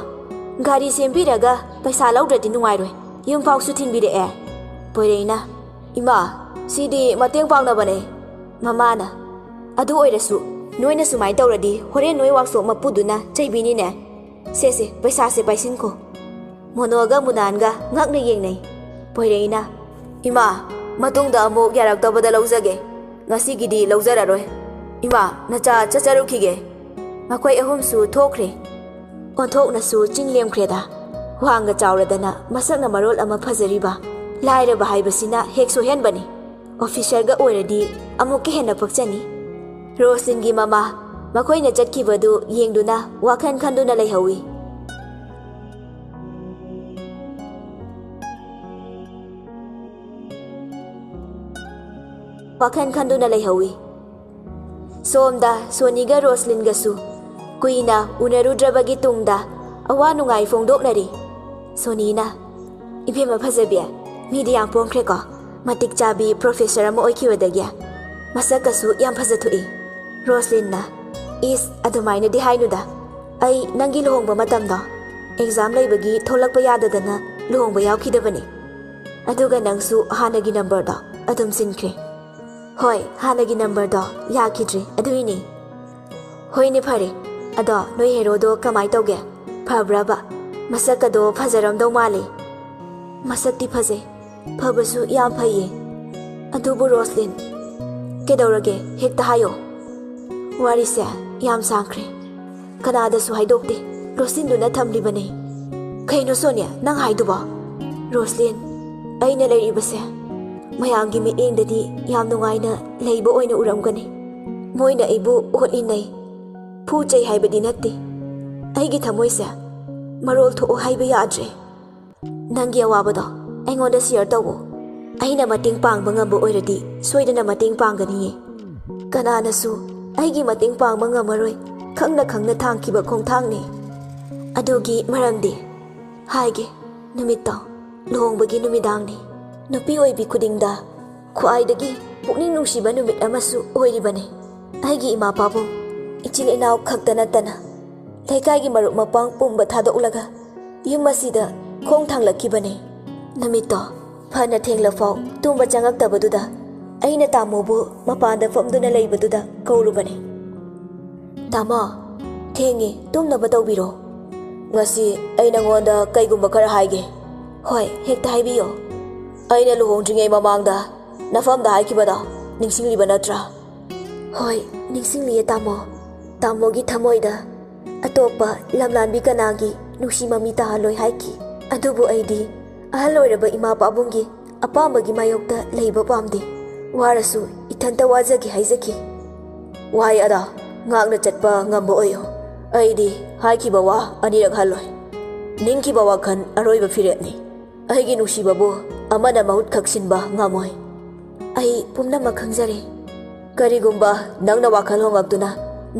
ꯒꯥꯔꯤ ꯁꯦꯝꯕꯤꯔꯒ ꯄꯩꯁꯥ ꯂꯧꯗ꯭ꯔꯗꯤ ꯅꯨꯡꯉꯥꯏꯔꯣꯏ꯫ ꯌꯨꯝꯐꯥꯎꯁꯨ ꯊꯤꯟꯕꯤꯔꯛꯑꯦ꯫" ꯄꯣꯏꯔꯩꯅ, "ꯏꯃꯥ, ꯁꯤꯗꯤ ꯃꯇꯦꯡ ꯄꯥꯡꯅꯕꯅꯦ꯫" ꯃꯃꯥꯅ, "ꯑꯗꯨ ꯑꯣꯏꯔꯁꯨ, ꯅꯣꯏꯅ ꯁꯨꯃꯥꯏꯅ ꯇꯧꯔꯗꯤ ꯍꯣꯔꯦꯟ ꯅꯣꯏ ꯋꯥꯛꯁꯣꯞ ꯃꯄꯨꯗꯨꯅ ꯆꯩꯕꯤꯅꯤꯅꯦ꯫ ꯁꯦ, ꯁꯦ, ꯄꯩꯁꯥꯁꯦ ꯄꯥꯏꯁꯤꯟꯈꯣ꯫" ꯃꯣꯅꯣꯒ ꯃꯨꯅꯥꯟꯒ ꯉꯛꯅ ꯌꯦꯡꯅꯩ꯫ ꯄꯣꯏꯔꯩꯅ, "ꯏꯃꯥ, ꯃꯇꯨꯡꯗ ꯑꯃꯨꯛ ꯌꯥꯔꯛꯇꯕꯗ ꯂꯧꯖꯒꯦ꯫ ꯉꯁꯤꯒꯤꯗꯤ ꯂꯧꯖꯔꯔꯣꯏ꯫ ꯏꯃꯥ, ꯅꯆꯥ ꯆꯠꯆꯔꯨꯈꯤꯒꯦ꯫" ꯃꯈꯣꯏ ꯑꯍꯨꯝꯁꯨ ꯊꯣꯛꯈ꯭ꯔꯦ꯫ ꯑꯣꯟꯊꯣꯛꯅꯁꯨ ꯆꯤꯡ ꯂꯦꯝꯈ꯭ꯔꯦꯗ꯫ ꯋꯥꯡꯒ ꯆꯥꯎꯔꯗꯅ ꯃꯁꯛꯅ ꯃꯔꯣꯜ ꯑꯃ ꯐꯖꯔꯤꯕ꯫ ꯂꯥꯏꯔꯕ ꯍꯥꯏꯕꯁꯤꯅ ꯍꯦꯛ ꯁꯣꯏꯍꯟꯕꯅꯤ꯫ ꯑꯣꯐꯤꯁꯔꯒ ꯑꯣꯏꯔꯗꯤ ꯑꯃꯨꯛꯀ ꯍꯦꯟꯅ ꯄꯛꯆꯅꯤ꯫ ꯔꯣꯁꯂꯤꯟꯒꯤ ꯃꯃꯥ ꯃꯈꯣꯏꯅ ꯆꯠꯈꯤꯕꯗꯨ ꯌꯦꯡꯗꯨꯅ ꯋꯥꯈꯜ ꯈꯟꯗꯨꯅ ꯂꯩꯍꯧꯏ꯫ ꯋꯥꯈꯜ ꯈꯟꯗꯨꯅ ꯂꯩꯍꯧꯏ꯫ ꯁꯣꯝꯗ ꯁꯣꯅꯤꯒ ꯔꯣꯁꯂꯤꯟꯒꯁꯨ ꯀꯨꯏꯅ ꯎꯅꯔꯨꯗ꯭ꯔꯕꯒꯤ ꯇꯨꯡꯗ ꯑꯋꯥ ꯅꯨꯡꯉꯥꯏ ꯐꯣꯡꯗꯣꯛꯅꯔꯤ꯫ ꯁꯣꯅꯤꯅ, "ꯏꯕꯦꯝꯃ ꯐꯖꯕꯤ, ꯃꯤꯗꯤ ꯌꯥꯝ ꯄꯣꯡꯈ꯭ꯔꯦꯀꯣ꯫ ꯃꯇꯤꯛ ꯆꯥꯕꯤ ꯄ꯭ꯔꯣꯐꯦꯁꯔ ꯑꯃ ꯑꯣꯏꯈꯤꯕꯗꯒꯤ꯫ ꯃꯁꯛꯀꯁꯨ ꯌꯥꯝ ꯐꯖꯊꯣꯛꯏ꯫" ꯔꯣꯁꯂꯤꯟꯅ, "ꯏꯁ, ꯑꯗꯨꯃꯥꯏꯅꯗꯤ ꯍꯥꯏꯅꯨꯗ꯫ ꯑꯩ ꯅꯪꯒꯤ ꯂꯨꯍꯣꯡꯕ ꯃꯇꯝꯗꯣ ꯑꯦꯛꯖꯥꯝ ꯂꯩꯕꯒꯤ ꯊꯣꯛꯂꯛꯄ ꯌꯥꯗꯗꯅ ꯂꯨꯍꯣꯡꯕ ꯌꯥꯎꯈꯤꯗꯕꯅꯤ꯫ ꯑꯗꯨꯒ ꯅꯪꯁꯨ ꯍꯥꯟꯅꯒꯤ ꯅꯝꯕꯔꯗꯣ ꯑꯗꯨꯝ ꯁꯤꯟꯈ꯭ꯔꯦ꯫" "ꯍꯣꯏ, ꯍꯥꯟꯅꯒꯤ ꯅꯝꯕꯔꯗꯣ ꯌꯥꯈꯤꯗ꯭ꯔꯦ, ꯑꯗꯨꯏꯅꯦ꯫" "ꯍꯣꯏꯅꯦ, ꯐꯔꯦ꯫ ꯑꯗꯣ ꯅꯣꯏ ꯍꯦꯔꯣꯗꯣ ꯀꯃꯥꯏ ꯇꯧꯒꯦ? ꯐꯕ꯭ꯔꯕ? ꯃꯁꯛꯀꯗꯣ ꯐꯖꯔꯝꯗꯧ ꯃꯥꯜꯂꯦ꯫" "ꯃꯁꯛꯇꯤ ꯐꯖꯩ, ꯐꯕꯁꯨ ꯌꯥꯝ ꯐꯩꯌꯦ꯫ ꯑꯗꯨꯕꯨ ꯔꯣꯁꯂꯤꯟ꯫" "ꯀꯩꯗꯧꯔꯒꯦ? ꯍꯦꯛꯇ ꯍꯥꯏꯌꯣ꯫" "ꯋꯥꯔꯤꯁꯦ ꯌꯥꯝ ꯁꯥꯡꯈ꯭ꯔꯦ꯫ ꯀꯅꯥꯗꯁꯨ ꯍꯥꯏꯗꯣꯛꯇꯦ꯫ ꯂꯣꯠꯁꯤꯟꯗꯨꯅ ꯊꯝꯂꯤꯕꯅꯦ꯫" "ꯀꯩꯅꯣ ꯁꯣꯅꯤꯌꯥ, ꯅꯪ ꯍꯥꯏꯗꯨꯕꯣ?" "ꯔꯣꯁꯂꯤꯟ, ꯑꯩꯅ ꯂꯩꯔꯤꯕꯁꯦ ꯃꯌꯥꯝꯒꯤ ꯃꯤꯠꯌꯦꯡꯗꯗꯤ ꯌꯥꯝ ꯅꯨꯡꯉꯥꯏꯅ ꯂꯩꯕ ꯑꯣꯏꯅ ꯎꯔꯝꯒꯅꯤ꯫ ꯃꯣꯏꯅ ꯑꯩꯕꯨ ꯑꯣꯠ ꯏꯟꯅꯩ꯫ ꯐꯨ ꯆꯩ ꯍꯥꯏꯕꯗꯤ ꯅꯠꯇꯦ꯫ ꯑꯩꯒꯤ ꯊꯃꯣꯏꯁꯦ ꯃꯔꯣꯜ ꯊꯣꯛꯎ ꯍꯥꯏꯕ ꯌꯥꯗ꯭ꯔꯦ꯫ ꯅꯪꯒꯤ ꯑꯋꯥꯕꯗꯣ ꯑꯩꯉꯣꯟꯗ ꯁꯤꯌꯔ ꯇꯧꯋꯣ꯫ ꯑꯩꯅ ꯃꯇꯦꯡ ꯄꯥꯡꯕ ꯉꯝꯕ ꯑꯣꯏꯔꯗꯤ ꯁꯣꯏꯗꯅ ꯃꯇꯦꯡ ꯄꯥꯡꯒꯅꯤꯌꯦ꯫ ꯀꯅꯥꯅꯁꯨ ꯑꯩꯒꯤ ꯃꯇꯦꯡ ꯄꯥꯡꯕ ꯉꯝꯃꯔꯣꯏ꯫ ꯈꯪꯅ ꯈꯪꯅ ꯊꯥꯡꯈꯤꯕ ꯈꯣꯡꯊꯥꯡꯅꯦ꯫" "ꯑꯗꯨꯒꯤ ꯃꯔꯝꯗꯤ ꯍꯥꯏꯒꯦ꯫ ꯅꯨꯃꯤꯠꯇꯣ ꯂꯨꯍꯣꯡꯕꯒꯤ ꯅꯨꯃꯤꯗꯥꯡꯅꯤ꯫ ꯅꯨꯄꯤ ꯑꯣꯏꯕꯤ ꯈꯨꯗꯤꯡꯗ ꯈ꯭ꯋꯥꯏꯗꯒꯤ ꯄꯨꯛꯅꯤꯡ ꯅꯨꯡꯁꯤꯕ ꯅꯨꯃꯤꯠ ꯑꯃꯁꯨ ꯑꯣꯏꯔꯤꯕꯅꯤ꯫ ꯑꯩꯒꯤ ꯏꯃꯥ ꯄꯥꯕꯨꯡ, ꯏꯆꯤꯜ ꯏꯅꯥꯎ ꯈꯛꯇ ꯅꯠꯇꯅ ꯂꯩꯀꯥꯏꯒꯤ ꯃꯔꯨꯞ ꯃꯄꯥꯡ ꯄꯨꯝꯕ ꯊꯥꯗꯣꯛꯂꯒ ꯌꯨꯝ ꯑꯁꯤꯗ ꯈꯣꯡ ꯊꯥꯡꯂꯛꯈꯤꯕꯅꯤ꯫ ꯅꯨꯃꯤꯠꯇꯣ ꯐꯅ ꯊꯦꯡꯂꯐꯥꯎ ꯇꯨꯝꯕ ꯆꯪꯉꯛꯇꯕꯗꯨꯗ ꯑꯩꯅ ꯇꯥꯃꯣꯕꯨ ꯃꯄꯥꯟꯗ ꯐꯝꯗꯨꯅ ꯂꯩꯕꯗꯨꯗ ꯀꯧꯔꯨꯕꯅꯤ꯫" "ꯇꯥꯃꯣ, ꯊꯦꯡꯉꯦ, ꯇꯨꯝꯅꯕ ꯇꯧꯕꯤꯔꯣ꯫" "ꯉꯁꯤ ꯑꯩ ꯅꯉꯣꯟꯗ ꯀꯩꯒꯨꯝꯕ ꯈꯔ ꯍꯥꯏꯒꯦ꯫" "ꯍꯣꯏ, ꯍꯦꯛꯇ ꯍꯥꯏꯕꯤꯌꯣ꯫" "ꯑꯩꯅ ꯂꯨꯍꯣꯡꯗ꯭ꯔꯤꯉꯩ ꯃꯃꯥꯡꯗ ꯅꯐꯝꯗ ꯍꯥꯏꯈꯤꯕꯗꯣ ꯅꯤꯡꯁꯤꯡꯂꯤꯕ ꯅꯠꯇ꯭ꯔꯥ?" "ꯍꯣꯏ, ꯅꯤꯡꯁꯤꯡꯂꯤꯌꯦ ꯇꯥꯃꯣ꯫ ꯇꯥꯃꯣꯒꯤ ꯊꯃꯣꯏꯗ ꯑꯇꯣꯞꯄ ꯂꯝꯂꯥꯟꯕꯤ ꯀꯅꯥꯒꯤ ꯅꯨꯡꯁꯤ ꯃꯃꯤ ꯇꯥꯍꯜꯂꯣꯏ ꯍꯥꯏꯈꯤ꯫ ꯑꯗꯨꯕꯨ ꯑꯩꯗꯤ ꯑꯍꯜ ꯑꯣꯏꯔꯕ ꯏꯃꯥ ꯄꯥꯕꯨꯡꯒꯤ ꯑꯄꯥꯝꯕꯒꯤ ꯃꯥꯌꯣꯛꯇ ꯂꯩꯕ ꯄꯥꯝꯗꯦ꯫ ꯋꯥꯔꯁꯨ ꯏꯊꯟꯇ ꯋꯥꯖꯒꯦ ꯍꯥꯏꯖꯈꯤ꯫" "ꯋꯥꯍꯩ ꯑꯗꯣ ꯉꯥꯛꯅ ꯆꯠꯄ ꯉꯝꯕ ꯑꯣꯏꯌꯨ꯫ ꯑꯩꯗꯤ ꯍꯥꯏꯈꯤꯕ ꯋꯥ ꯑꯅꯤꯔꯛ ꯍꯜꯂꯣꯏ꯫ ꯅꯤꯡꯈꯤꯕ ꯋꯥꯈꯜ ꯑꯔꯣꯏꯕ ꯐꯤꯔꯦꯞꯅꯤ꯫ ꯑꯩꯒꯤ ꯅꯨꯡꯁꯤꯕꯕꯨ ꯑꯃꯅ ꯃꯍꯨꯠ ꯈꯛ ꯁꯤꯟꯕ ꯉꯝꯃꯣꯏ꯫" "ꯑꯩ ꯄꯨꯝꯅꯃꯛ ꯈꯪꯖꯔꯦ꯫ ꯀꯔꯤꯒꯨꯝꯕ ꯅꯪꯅ ꯋꯥꯈꯜ ꯍꯣꯡꯂꯛꯇꯨꯅ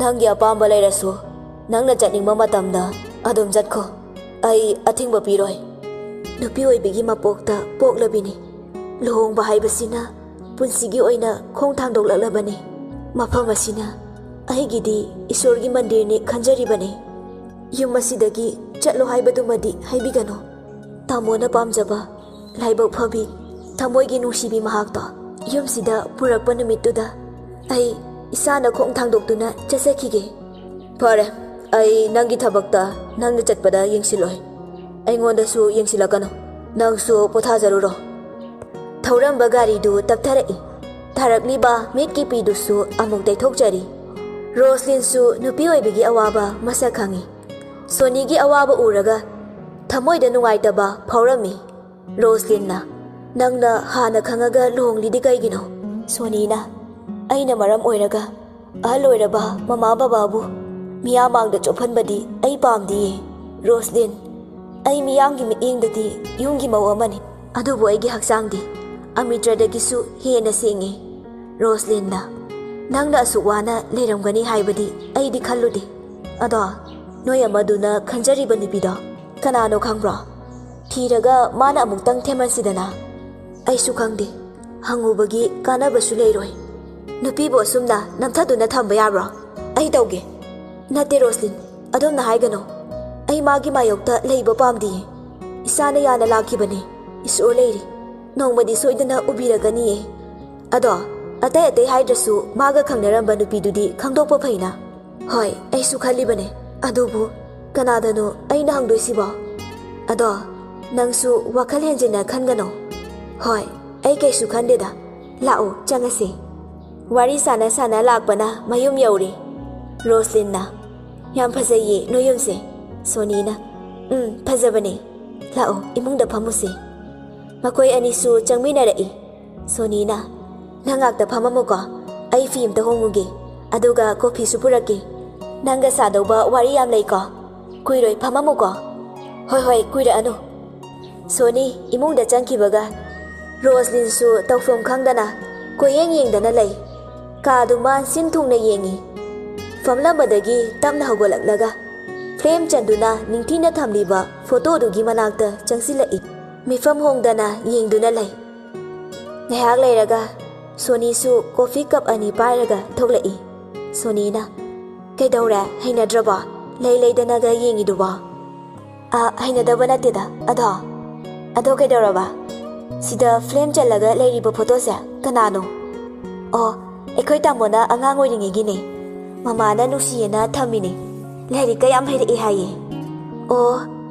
ꯅꯪꯒꯤ ꯑꯄꯥꯝꯕ ꯂꯩꯔꯁꯨ, ꯅꯪꯅ ꯆꯠꯅꯤꯡꯕ ꯃꯇꯝꯗ ꯑꯗꯨꯝ ꯆꯠꯈꯣ꯫ ꯑꯩ ꯑꯊꯤꯡꯕ ꯄꯤꯔꯣꯏ꯫ ꯅꯨꯄꯤ ꯑꯣꯏꯕꯤꯒꯤ ꯃꯄꯣꯛꯇ ꯄꯣꯛꯂꯕꯤꯅꯤ꯫ ꯂꯨꯍꯣꯡꯕ ꯍꯥꯏꯕꯁꯤꯅ ꯄꯨꯟꯁꯤꯒꯤ ꯑꯣꯏꯅ ꯈꯣꯡ ꯊꯥꯡꯗꯣꯛꯂꯛꯂꯕꯅꯤ꯫ ꯃꯐꯝ ꯑꯁꯤꯅ ꯑꯩꯒꯤꯗꯤ ꯏꯁꯣꯔꯒꯤ ꯃꯟꯗꯤꯔꯅꯤ ꯈꯟꯖꯔꯤꯕꯅꯤ꯫ ꯌꯨꯝ ꯑꯁꯤꯗꯒꯤ ꯆꯠꯂꯣ ꯍꯥꯏꯕꯗꯨꯃꯗꯤ ꯍꯥꯏꯕꯤꯒꯅꯨ꯫ ꯇꯥꯃꯣꯅ ꯄꯥꯝꯖꯕ ꯂꯥꯏꯕꯛ ꯐꯕꯤ, ꯊꯃꯣꯏꯒꯤ ꯅꯨꯡꯁꯤꯕꯤ ꯃꯍꯥꯛꯇꯣ ꯌꯨꯝꯁꯤꯗ ꯄꯨꯔꯛꯄ ꯅꯨꯃꯤꯠꯇꯨꯗ ꯑꯩ ꯏꯁꯥꯅ ꯈꯣꯡ ꯊꯥꯡꯗꯣꯛꯇꯨꯅ ꯆꯠꯆꯈꯤꯒꯦ꯫ ꯐꯔꯦ, ꯑꯩ ꯅꯪꯒꯤ ꯊꯕꯛꯇ ꯅꯪꯅ ꯆꯠꯄꯗ ꯌꯦꯡꯁꯤꯜꯂꯣꯏ꯫ ꯑꯩꯉꯣꯟꯗꯁꯨ ꯌꯦꯡꯁꯤꯜꯂꯛꯀꯅꯨ꯫ ꯅꯪꯁꯨ ꯄꯣꯊꯥꯖꯔꯨꯔꯣ꯫ ꯊꯧꯔꯝꯕ ꯒꯥꯔꯤꯗꯨ ꯇꯞꯊꯔꯛꯏ꯫ ꯊꯥꯔꯛꯂꯤꯕ ꯃꯤꯠꯀꯤ ꯄꯤꯗꯨꯁꯨ ꯑꯃꯨꯛ ꯇꯩꯊꯣꯛꯆꯔꯤ꯫ ꯔꯣꯁꯂꯤꯟꯁꯨ ꯅꯨꯄꯤ ꯑꯣꯏꯕꯒꯤ ꯑꯋꯥꯕ ꯃꯁꯛ ꯈꯪꯏ꯫ ꯁꯣꯅꯤꯒꯤ ꯑꯋꯥꯕ ꯎꯔꯒ ꯊꯃꯣꯏꯗ ꯅꯨꯡꯉꯥꯏꯇꯕ ꯐꯥꯎꯔꯝꯃꯤ꯫ ꯔꯣꯁꯂꯤꯟꯅ, "ꯅꯪꯅ ꯍꯥꯟꯅ ꯈꯪꯉꯒ ꯂꯨꯍꯣꯡꯂꯤꯗꯤ ꯀꯩꯒꯤꯅꯣ?" ꯁꯣꯅꯤꯅ, "ꯑꯩꯅ ꯃꯔꯝ ꯑꯣꯏꯔꯒ ꯑꯍꯜ ꯑꯣꯏꯔꯕ ꯃꯃꯥ ꯕꯕꯥꯕꯨ ꯃꯤꯌꯥꯝ ꯃꯥꯡꯗ ꯆꯣꯞꯍꯟꯕꯗꯤ ꯑꯩ ꯄꯥꯝꯗꯤꯌꯦ꯫ ꯔꯣꯁꯂꯤꯟ, ꯑꯩ ꯃꯤꯌꯥꯝꯒꯤ ꯃꯤꯠꯌꯦꯡꯗꯗꯤ ꯌꯨꯝꯒꯤ ꯃꯧ ꯑꯃꯅꯤ, ꯑꯗꯨꯕꯨ ꯑꯩꯒꯤ ꯍꯛꯆꯥꯡꯗꯤ ꯑꯃꯤꯇ꯭ꯔꯗꯒꯤꯁꯨ ꯍꯦꯟꯅ ꯁꯦꯡꯉꯤ꯫" ꯔꯣꯁꯂꯤꯟꯅ, "ꯅꯪꯅ ꯑꯁꯨꯛ ꯋꯥꯅ ꯂꯩꯔꯝꯒꯅꯤ ꯍꯥꯏꯕꯗꯤ ꯑꯩꯗꯤ ꯈꯜꯂꯨꯗꯦ꯫ ꯑꯗꯣ ꯅꯣꯏ ꯑꯃꯗꯨꯅ ꯈꯟꯖꯔꯤꯕ ꯅꯨꯄꯤꯗꯣ ꯀꯅꯥꯅꯣ ꯈꯪꯕ꯭ꯔꯣ? ꯊꯤꯔꯒ ꯃꯥꯅ ꯑꯃꯨꯛꯇꯪ ꯊꯦꯝꯍꯟꯁꯤꯗꯅ꯫" "ꯑꯩꯁꯨ ꯈꯪꯗꯦ꯫ ꯍꯪꯉꯨꯕꯒꯤ ꯀꯥꯟꯅꯕꯁꯨ ꯂꯩꯔꯣꯏ꯫ ꯅꯨꯄꯤꯕꯨ ꯑꯁꯨꯝꯅ ꯅꯝꯊꯗꯨꯅ ꯊꯝꯕ ꯌꯥꯕ꯭ꯔꯣ? ꯑꯩ ꯇꯧꯒꯦ꯫" "ꯅꯠꯇꯦ ꯔꯣꯁꯂꯤꯟ, ꯑꯗꯣꯝꯅ ꯍꯥꯏꯒꯅꯨ꯫ ꯑꯩ ꯃꯥꯒꯤ ꯃꯥꯌꯣꯛꯇ ꯂꯩꯕ ꯄꯥꯝꯗꯤꯌꯦ꯫ ꯏꯁꯥꯅ ꯌꯥꯅ ꯂꯥꯛꯈꯤꯕꯅꯦ꯫ ꯏꯁꯣꯔ ꯂꯩꯔꯤ꯫ ꯅꯣꯡꯃꯗꯤ ꯁꯣꯏꯗꯅ ꯎꯕꯤꯔꯒꯅꯤꯌꯦ꯫ ꯑꯗꯣ ꯑꯇꯩ ꯑꯇꯩ ꯍꯥꯏꯗ꯭ꯔꯁꯨ ꯃꯥꯒ ꯈꯪꯅꯔꯝꯕ ꯅꯨꯄꯤꯗꯨꯗꯤ ꯈꯪꯗꯣꯛꯄ ꯐꯩꯅ꯫" "ꯍꯣꯏ, ꯑꯩꯁꯨ ꯈꯜꯂꯤꯕꯅꯦ꯫ ꯑꯗꯨꯕꯨ ꯀꯅꯥꯗꯅꯣ ꯑꯩꯅ ꯍꯪꯗꯣꯏꯁꯤꯕꯣ? ꯑꯗꯣ ꯅꯪꯁꯨ ꯋꯥꯈꯜ ꯍꯦꯟꯖꯤꯟꯅ ꯈꯟꯒꯅꯣ꯫" "ꯍꯣꯏ, ꯑꯩ ꯀꯩꯁꯨ ꯈꯟꯗꯦꯗ꯫ ꯂꯥꯛꯑꯣ, ꯆꯪꯉꯁꯦ꯫" ꯋꯥꯔꯤ ꯁꯥꯟꯅ ꯁꯥꯟꯅ ꯂꯥꯛꯄꯅ ꯃꯌꯨꯝ ꯌꯧꯔꯦ꯫ ꯔꯣꯁꯂꯤꯟꯅ, "ꯌꯥꯝ ꯐꯖꯩꯌꯦ ꯅꯣꯏ ꯌꯨꯝꯁꯦ꯫" ꯁꯣꯅꯤꯅ, "ꯎꯝ, ꯐꯖꯕꯅꯦ꯫ ꯂꯥꯛꯑꯣ, ꯏꯃꯨꯡꯗ ꯐꯝꯃꯨꯁꯦ꯫" ꯃꯈꯣꯏ ꯑꯅꯤꯁꯨ ꯆꯪꯃꯤꯟꯅꯔꯛꯏ꯫ ꯁꯣꯅꯤꯅ, "ꯅꯪ ꯉꯥꯛꯇ ꯐꯝꯃꯝꯃꯨꯀꯣ, ꯑꯩ ꯐꯤ ꯑꯝꯇ ꯍꯣꯡꯉꯨꯒꯦ, ꯑꯗꯨꯒ ꯀꯣꯐꯤꯁꯨ ꯄꯨꯔꯛꯀꯦ꯫ ꯅꯪꯒ ꯁꯥꯗꯧꯕ ꯋꯥꯔꯤ ꯌꯥꯝ ꯂꯩꯀꯣ꯫ ꯀꯨꯏꯔꯣꯏ, ꯐꯝꯃꯝꯃꯨꯀꯣ꯫" "ꯍꯣꯏ ꯍꯣꯏ, ꯀꯨꯏꯔꯛꯑꯅꯨ꯫" ꯁꯣꯅꯤ ꯏꯃꯨꯡꯗ ꯆꯪꯈꯤꯕꯒ ꯔꯣꯁꯂꯤꯟꯁꯨ ꯇꯧꯐꯝ ꯈꯪꯗꯅ ꯀꯣꯏꯌꯦꯡ ꯌꯦꯡꯗꯅ ꯂꯩ꯫ ꯀꯥꯗꯨꯃ ꯁꯤꯟ ꯊꯨꯡꯅ ꯌꯦꯡꯏ꯫ ꯐꯝꯂꯝꯕꯗꯒꯤ ꯇꯞꯅ ꯍꯧꯒꯠꯂꯛꯂꯒ ꯐ꯭ꯔꯦꯝ ꯆꯟꯗꯨꯅ ꯅꯤꯡꯊꯤꯅ ꯊꯝꯂꯤꯕ ꯐꯣꯇꯣꯗꯨꯒꯤ ꯃꯅꯥꯛꯇ ꯆꯪꯁꯤꯜꯂꯛꯏ꯫ ꯃꯤꯐꯝ ꯍꯣꯡꯗꯅ ꯌꯦꯡꯗꯨꯅ ꯂꯩ꯫ ꯉꯥꯏꯍꯥꯛ ꯂꯩꯔꯒ ꯁꯣꯅꯤꯁꯨ ꯀꯣꯐꯤ ꯀꯞ ꯑꯅꯤ ꯄꯥꯏꯔꯒ ꯊꯣꯛꯂꯛꯏ꯫ ꯁꯣꯅꯤꯅ, "ꯀꯩꯗꯧꯔꯦ? ꯍꯩꯅꯗ꯭ꯔꯕꯣ? ꯂꯩ ꯂꯩꯗꯅꯒ ꯌꯦꯡꯉꯤꯗꯨꯕꯣ?" "ꯑ, ꯍꯩꯅꯗꯕ ꯅꯠꯇꯦꯗ꯫ ꯑꯗꯣ, ꯑꯗꯣ ꯀꯩꯗꯧꯔꯕ? ꯁꯤꯗ ꯐ꯭ꯔꯦꯝ ꯆꯜꯂꯒ ꯂꯩꯔꯤꯕ ꯐꯣꯇꯣꯁꯦ ꯀꯅꯥꯅꯣ?" "ꯑꯣ, ꯑꯩꯈꯣꯏ ꯇꯥꯃꯣꯅ ꯑꯉꯥꯡ ꯑꯣꯏꯔꯤꯉꯩꯒꯤꯅꯦ꯫ ꯃꯃꯥꯅ ꯅꯨꯡꯁꯤꯌꯦꯅ ꯊꯝꯃꯤꯅꯦ꯫ ꯂꯥꯏꯔꯤꯛꯀ ꯌꯥꯝ ꯍꯩꯔꯛꯑꯦ ꯍꯥꯏꯌꯦ꯫ ꯑꯣ,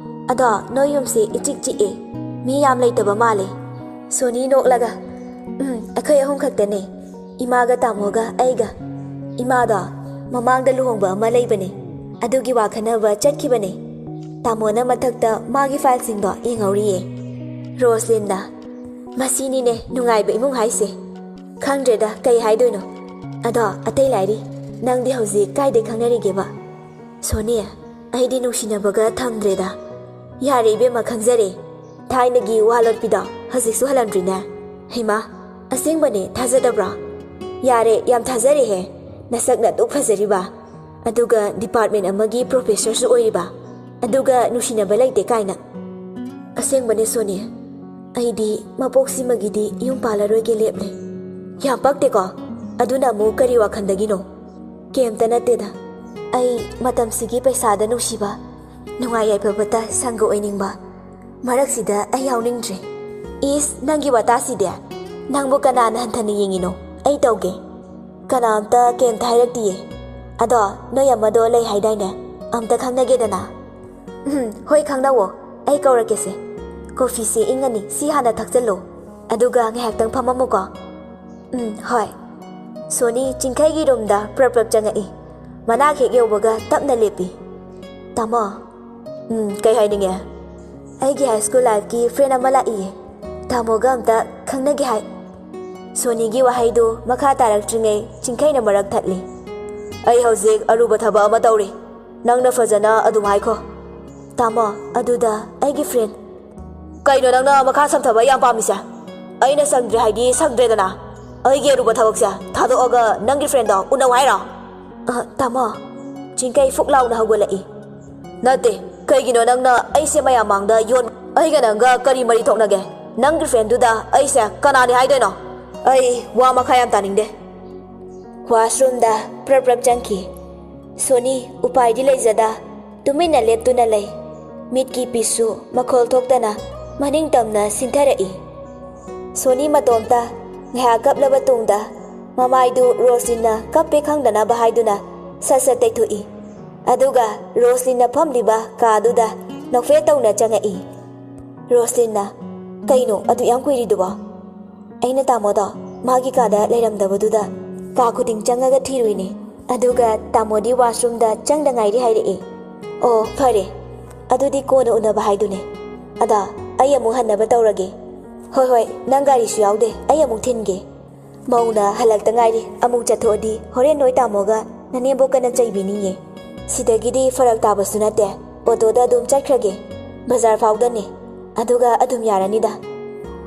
ꯑꯗꯣ ꯅꯣꯏ ꯌꯨꯝꯁꯦ ꯏꯆꯤꯛ ꯆꯤꯛꯑꯦ꯫ ꯃꯤ ꯌꯥꯝ ꯂꯩꯇꯕ ꯃꯥꯜꯂꯦ꯫" ꯁꯣꯅꯤ ꯅꯣꯛꯂꯒ, "ꯎꯝ, ꯑꯩꯈꯣꯏ ꯑꯍꯨꯝ ꯈꯛꯇꯅꯦ꯫ ꯏꯃꯥꯒ ꯇꯥꯃꯣꯒ ꯑꯩꯒ꯫ ꯏꯃꯥꯗꯣ ꯃꯃꯥꯡꯗ ꯂꯨꯍꯣꯡꯕ ꯑꯃ ꯂꯩꯕꯅꯦ꯫ ꯑꯗꯨꯒꯤ ꯋꯥ ꯈꯟꯅꯕ ꯆꯠꯈꯤꯕꯅꯦ꯫ ꯇꯥꯃꯣꯅ ꯃꯊꯛꯇ ꯃꯥꯒꯤ ꯐꯥꯏꯜꯁꯤꯡꯗꯣ ꯌꯦꯡꯍꯧꯔꯤꯌꯦ꯫" ꯔꯣꯁꯂꯤꯟꯅ, "ꯃꯁꯤꯅꯤꯅꯦ ꯅꯨꯡꯉꯥꯏꯕ ꯏꯃꯨꯡ ꯍꯥꯏꯁꯦ꯫ ꯈꯪꯗ꯭ꯔꯦꯗ ꯀꯩ ꯍꯥꯏꯗꯣꯏꯅꯣ꯫ ꯑꯗꯣ ꯑꯇꯩ ꯂꯥꯏꯔꯤ, ꯅꯪꯗꯤ ꯍꯧꯖꯤꯛ ꯀꯥꯏꯗꯩ ꯈꯪꯅꯔꯤꯒꯦꯕ?" "ꯁꯣꯅꯤ, ꯑꯩꯗꯤ ꯅꯨꯡꯁꯤꯅꯕꯒ ꯊꯝꯗ꯭ꯔꯦꯗ꯫ ꯌꯥꯔꯦ ꯏꯕꯦꯝꯃ, ꯈꯪꯖꯔꯦ꯫ ꯊꯥꯏꯅꯒꯤ ꯋꯥ ꯂꯣꯠꯄꯤꯗꯣ ꯍꯧꯖꯤꯛꯁꯨ ꯍꯜꯂꯝꯗ꯭ꯔꯤꯅꯦ꯫ ꯍꯩꯃꯥ, ꯑꯁꯦꯡꯕꯅꯦ, ꯊꯥꯖꯗꯕ꯭ꯔꯣ? ꯌꯥꯔꯦ, ꯌꯥꯝ ꯊꯥꯖꯔꯦꯍꯦ꯫ ꯅꯁꯛꯅ ꯑꯗꯨꯛ ꯐꯖꯔꯤꯕ, ꯑꯗꯨꯒ ꯗꯤꯄꯥꯔꯠꯃꯦꯟ ꯑꯃꯒꯤ ꯄ꯭ꯔꯣꯐꯦꯁꯔꯁꯨ ꯑꯣꯏꯔꯤꯕ, ꯑꯗꯨꯒ ꯅꯨꯡꯁꯤꯅꯕ ꯂꯩꯇꯦ ꯀꯥꯏꯅ꯫ ꯑꯁꯦꯡꯕꯅꯦ ꯁꯣꯅꯤ, ꯑꯩꯗꯤ ꯃꯄꯣꯛꯁꯤꯃꯒꯤꯗꯤ ꯌꯨꯝ ꯄꯥꯜꯂꯔꯣꯏꯒꯦ ꯂꯦꯞꯂꯦ꯫ ꯌꯥꯝ ꯄꯛꯇꯦꯀꯣ? ꯑꯗꯨꯅ ꯑꯃꯨꯛ ꯀꯔꯤ ꯋꯥꯈꯟꯗꯒꯤꯅꯣ?" "ꯀꯩꯝꯇ ꯅꯠꯇꯦꯗ꯫ ꯑꯩ ꯃꯇꯝꯁꯤꯒꯤ ꯄꯩꯁꯥꯗ ꯅꯨꯡꯁꯤꯕ, ꯅꯨꯡꯉꯥꯏ ꯌꯥꯏꯐꯕꯇ ꯁꯪꯒ ꯑꯣꯏꯅꯤꯡꯕ꯫ ꯃꯔꯛꯁꯤꯗ ꯑꯩ ꯌꯥꯎꯅꯤꯡꯗ꯭ꯔꯦ꯫" "ꯏꯁ, ꯅꯪꯒꯤ ꯋꯥꯇꯥꯁꯤꯗꯤ! ꯅꯪꯕꯨ ꯀꯅꯥꯅ ꯍꯟꯊꯅ ꯌꯦꯡꯉꯤꯅꯣ? ꯑꯩ ꯇꯧꯒꯦ꯫ ꯀꯅꯥꯝꯇ ꯀꯩꯝꯇ ꯍꯥꯏꯔꯛꯇꯤꯌꯦ꯫ ꯑꯗꯣ ꯅꯣꯏ ꯑꯃꯗꯣ ꯂꯩ ꯍꯥꯏꯗꯥꯏꯅꯦ? ꯑꯝꯇ ꯈꯪꯅꯒꯦꯗꯅ꯫" "ꯎꯝ, ꯍꯣꯏ, ꯈꯪꯅꯧꯋꯣ꯫ ꯑꯩ ꯀꯧꯔꯛꯀꯦꯁꯦ꯫ ꯀꯣꯐꯤꯁꯦ ꯏꯪꯉꯅꯤ, ꯁꯤ ꯍꯥꯟꯅ ꯊꯛꯆꯜꯂꯣ꯫ ꯑꯗꯨꯒ ꯉꯥꯏꯍꯥꯛꯇꯪ ꯐꯝꯃꯝꯃꯨꯀꯣ꯫" "ꯎꯝ, ꯍꯣꯏ꯫" ꯁꯣꯅꯤ ꯆꯤꯡꯈꯩꯒꯤ ꯔꯨꯝꯗ ꯄ꯭ꯔꯞ ꯄ꯭ꯔꯞ ꯆꯪꯉꯛꯏ꯫ ꯃꯅꯥꯛ ꯍꯦꯛ ꯌꯧꯕꯒ ꯇꯞꯅ ꯂꯦꯞꯄꯤ꯫ "ꯇꯥꯃꯣ꯫" "ꯎꯝ, ꯀꯩ ꯍꯥꯏꯅꯤꯡꯉꯦ?" "ꯑꯩꯒꯤ ꯍꯥꯏ ꯁ꯭ꯀꯨꯜ ꯂꯥꯏꯐꯀꯤ ꯐ꯭ꯔꯦꯟ ꯑꯃ ꯂꯥꯛꯏꯌꯦ꯫ ꯇꯥꯃꯣꯒ ꯑꯝꯇ ꯈꯪꯅꯒꯦ ꯍꯥꯏ꯫" ꯁꯣꯅꯤꯒꯤ ꯋꯥꯍꯩꯗꯨ ꯃꯈꯥ ꯇꯥꯔꯛꯇ꯭ꯔꯤꯉꯩ ꯆꯤꯡꯈꯩꯅ ꯃꯔꯛ ꯊꯠꯂꯤ꯫ "ꯑꯩ ꯍꯧꯖꯤꯛ ꯑꯔꯨꯕ ꯊꯕꯛ ꯑꯃ ꯇꯧꯔꯤ꯫ ꯅꯪꯅ ꯐꯖꯅ ꯑꯗꯨꯝ ꯍꯥꯏꯈꯣ꯫" "ꯇꯥꯃꯣ, ꯑꯗꯨꯗ ꯑꯩꯒꯤ ꯐ꯭ꯔꯦꯟ꯫" "ꯀꯩꯅꯣ ꯅꯪꯅ ꯃꯈꯥ ꯁꯝꯊꯕ ꯌꯥꯝ ꯄꯥꯝꯃꯤꯁꯦ? ꯑꯩꯅ ꯁꯪꯗ꯭ꯔꯦ ꯍꯥꯏꯗꯤ ꯁꯪꯗ꯭ꯔꯦꯗꯅ?" ꯑꯩꯒꯤ ꯑꯔꯨꯕ ꯊꯕꯛꯁꯦ ꯊꯥꯗꯣꯛꯑꯒ ꯅꯪꯒꯤ ꯐ꯭ꯔꯦꯟꯗꯣ ꯎꯅꯧ ꯍꯥꯏꯔꯣ? ꯑ, ꯇꯥꯃꯣ꯫ ꯆꯤꯡꯀꯩ ꯐꯨꯛ ꯂꯥꯎꯅ ꯍꯧꯒꯠꯂꯛꯏ꯫ ꯅꯠꯇꯦ, ꯀꯩꯒꯤꯅꯣ ꯅꯪꯅ ꯑꯩꯁꯦ ꯃꯌꯥꯝ ꯃꯥꯡꯗ ꯌꯣꯟ-, ꯑꯩꯒ ꯅꯪꯒ ꯀꯔꯤ ꯃꯔꯤ ꯊꯣꯛꯅꯒꯦ? ꯅꯪꯒꯤ ꯐ꯭ꯔꯦꯟꯗꯨꯗ ꯑꯩꯁꯦ ꯀꯅꯥꯅꯤ ꯍꯥꯏꯗꯣꯏꯅꯣ? ꯑꯩ ꯋꯥ ꯃꯈꯥ ꯌꯥꯝ ꯇꯥꯅꯤꯡꯗꯦ꯫ ꯋꯥꯁꯔꯨꯝꯗ ꯄ꯭ꯔꯞ ꯄ꯭ꯔꯞ ꯆꯪꯈꯤ꯫ ꯁꯣꯅꯤ ꯎꯄꯥꯏꯗꯤ ꯂꯩꯖꯗ ꯇꯨꯃꯤꯟꯅ ꯂꯦꯞꯇꯨꯅ ꯂꯩ꯫ ꯃꯤꯠꯀꯤ ꯄꯤꯁꯨ ꯃꯈꯣꯜ ꯊꯣꯛꯇꯅ ꯃꯅꯤꯡ ꯇꯝꯅ ꯁꯤꯟꯊꯔꯛꯏ꯫ ꯁꯣꯅꯤ ꯃꯇꯣꯝꯇ ꯉꯥꯏꯍꯥꯛ ꯀꯞꯂꯕ ꯇꯨꯡꯗ ꯃꯃꯥꯏꯗꯨ ꯔꯣꯁꯂꯤꯟꯅ ꯀꯞꯄꯦ ꯈꯪꯗꯅꯕ ꯍꯥꯏꯗꯨꯅ ꯁꯠ ꯁꯠ ꯇꯩꯊꯣꯛꯏ꯫ ꯑꯗꯨꯒ ꯔꯣꯁꯂꯤꯟꯅ ꯐꯝꯂꯤꯕ ꯀꯥꯗꯨꯗ ꯅꯣꯛꯐꯦꯠ ꯇꯧꯅ ꯆꯪꯉꯛꯏ꯫ ꯔꯣꯁꯂꯤꯟꯅ, "ꯀꯩꯅꯣ ꯑꯗꯨ ꯌꯥꯝ ꯀꯨꯏꯔꯤꯗꯨꯕꯣ?" ꯑꯩꯅ ꯇꯥꯃꯣꯗꯣ ꯃꯥꯒꯤ ꯀꯥꯗ ꯂꯩꯔꯝꯗꯕꯗꯨꯗ ꯀꯥ ꯈꯨꯗꯤꯡ ꯆꯪꯉꯒ ꯊꯤꯔꯨꯏꯅꯦ꯫ ꯑꯗꯨꯒ ꯇꯥꯃꯣꯗꯤ ꯋꯥꯁꯔꯨꯝꯗ ꯆꯪꯗ ꯉꯥꯏꯔꯤ ꯍꯥꯏꯔꯛꯑꯦ꯫ ꯑꯣ, ꯐꯔꯦ꯫ ꯑꯗꯨꯗꯤ ꯀꯣꯟꯅ ꯎꯅꯕ ꯍꯥꯏꯗꯨꯅꯦ꯫ ꯑꯗ ꯑꯩ ꯑꯃꯨꯛ ꯍꯟꯅꯕ ꯇꯧꯔꯒꯦ꯫ ꯍꯣꯏ, ꯍꯣꯏ, ꯅꯪ ꯒꯥꯔꯤꯁꯨ ꯌꯥꯎꯗꯦ, ꯑꯩ ꯑꯃꯨꯛ ꯊꯤꯟꯒꯦ꯫ ꯃꯧꯅ ꯍꯜꯂꯛꯇ ꯉꯥꯏꯔꯤ, ꯑꯃꯨꯛ ꯆꯠꯊꯣꯛꯑꯗꯤ ꯍꯣꯔꯦꯟ ꯅꯣꯏ ꯇꯥꯃꯣꯒ ꯅꯅꯦꯝꯕꯣꯛꯀꯅ ꯆꯩꯕꯤꯅꯤꯌꯦ꯫ ꯁꯤꯗꯒꯤꯗꯤ ꯐꯔꯛ ꯇꯥꯕꯁꯨ ꯅꯠꯇꯦ, ꯑꯣꯇꯣꯗ ꯑꯗꯨꯝ ꯆꯠꯈ꯭ꯔꯒꯦ꯫ ꯕꯖꯥꯔ ꯐꯥꯎꯗꯅꯦ꯫ ꯑꯗꯨꯒ ꯑꯗꯨꯝ ꯌꯥꯔꯅꯤꯗ꯫